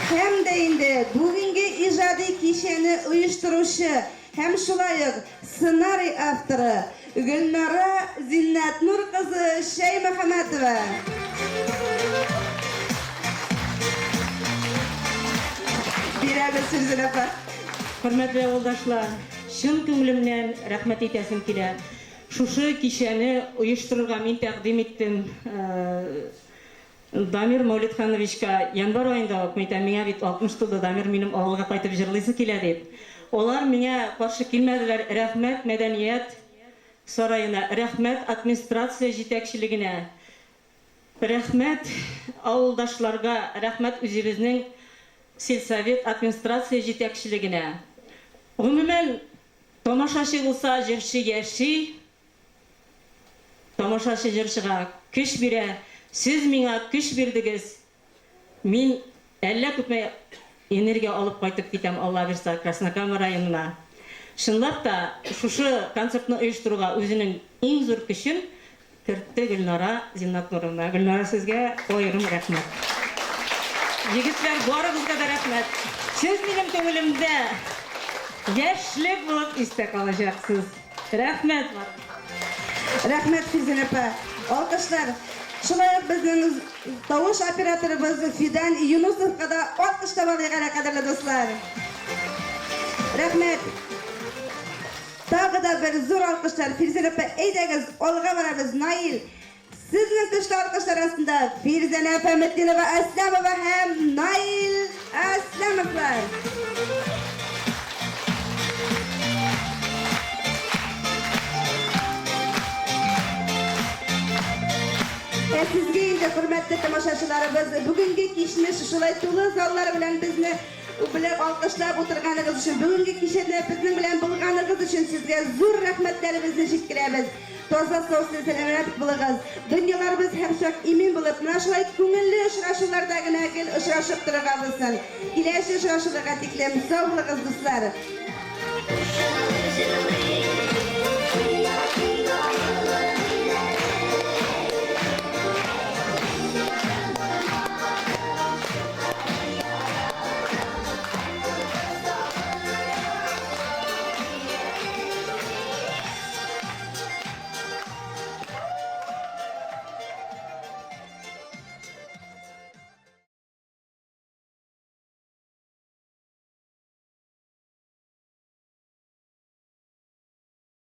Һәм дә инде бүгенге иҗади кичәне оештыручы һәм шулай ук сценарий авторы Гөлнара Зиннәтнур кызы Шәймөхәммәтова. Бирәбез сүзен, апа. Хөрмәтле авылдашлар, чын күңелемнән рәхмәт әйтәсем килә. Шушы кичәне оештырырга мин тәкъдим иттем Дамир Мәүлетхановичка январь аенда ук, мин әйтәм, миңа бит 60 тулды, Дамир, минем авылга кайтып җырлыйсы килә дип. Алар миңа каршы килмәделәр, рәхмәт мәдәният сараена, рәхмәт администрация җитәкчелегенә. Рәхмәт авылдашларга, рәхмәт үзебезнең сельсовет администрация җитәкчелегенә. Гомумән, тамашачы булса, җырчы яши. Тамашачы җырчыга көч бирә. Сез миңа көч бирдегез. Мин әллә күпме энергия алып кайтып китәм, Алла бирса, Краснокама районына. Чынлап та, шушы концертны оештыруга үзенең иң зур көчен кертте Гөлнара Зиннатнуровна. Гөлнара, сезгә аерым рәхмәт. Егетләр, барыгызга да рәхмәт. Сез минем күңелемдә яшьлек булып истә калачаксыз. Рәхмәт барыгызга. Рәхмәт, Фирзәнә апа. Алкышлар. Шулай ук безнең тавыш операторыбыз Фидан Юнусовка да алкышлап алыйк әле, кадерле дуслар. Рәхмәт. Тагы да бер зур алкышлар. Фирзәнә апа, әйдәгез, алга барабыз. Наил, сезнең көчле алкышлар астында Фирзәнә Фәметдинова Әсләмова һәм Наил Әсләмовлар. Ә сезгә инде, хөрмәтле тамашачыларыбыз, бүгенге кичне шушылай тулы заллар белән безне үбелеп алкышлап утырганыгыз өчен, бүгенге кичәдә безнең белән булганыгыз өчен сезгә зур рәхмәтләребезне җиткерәбез. Таза сау сәламәт булыгыз. Дөньяларыбыз һәрчак имин булып, менә шулай күңелле очрашуларда гына гел очрашып торырга булсын. Киләсе очрашуларга тиклем сау булыгыз, дуслар!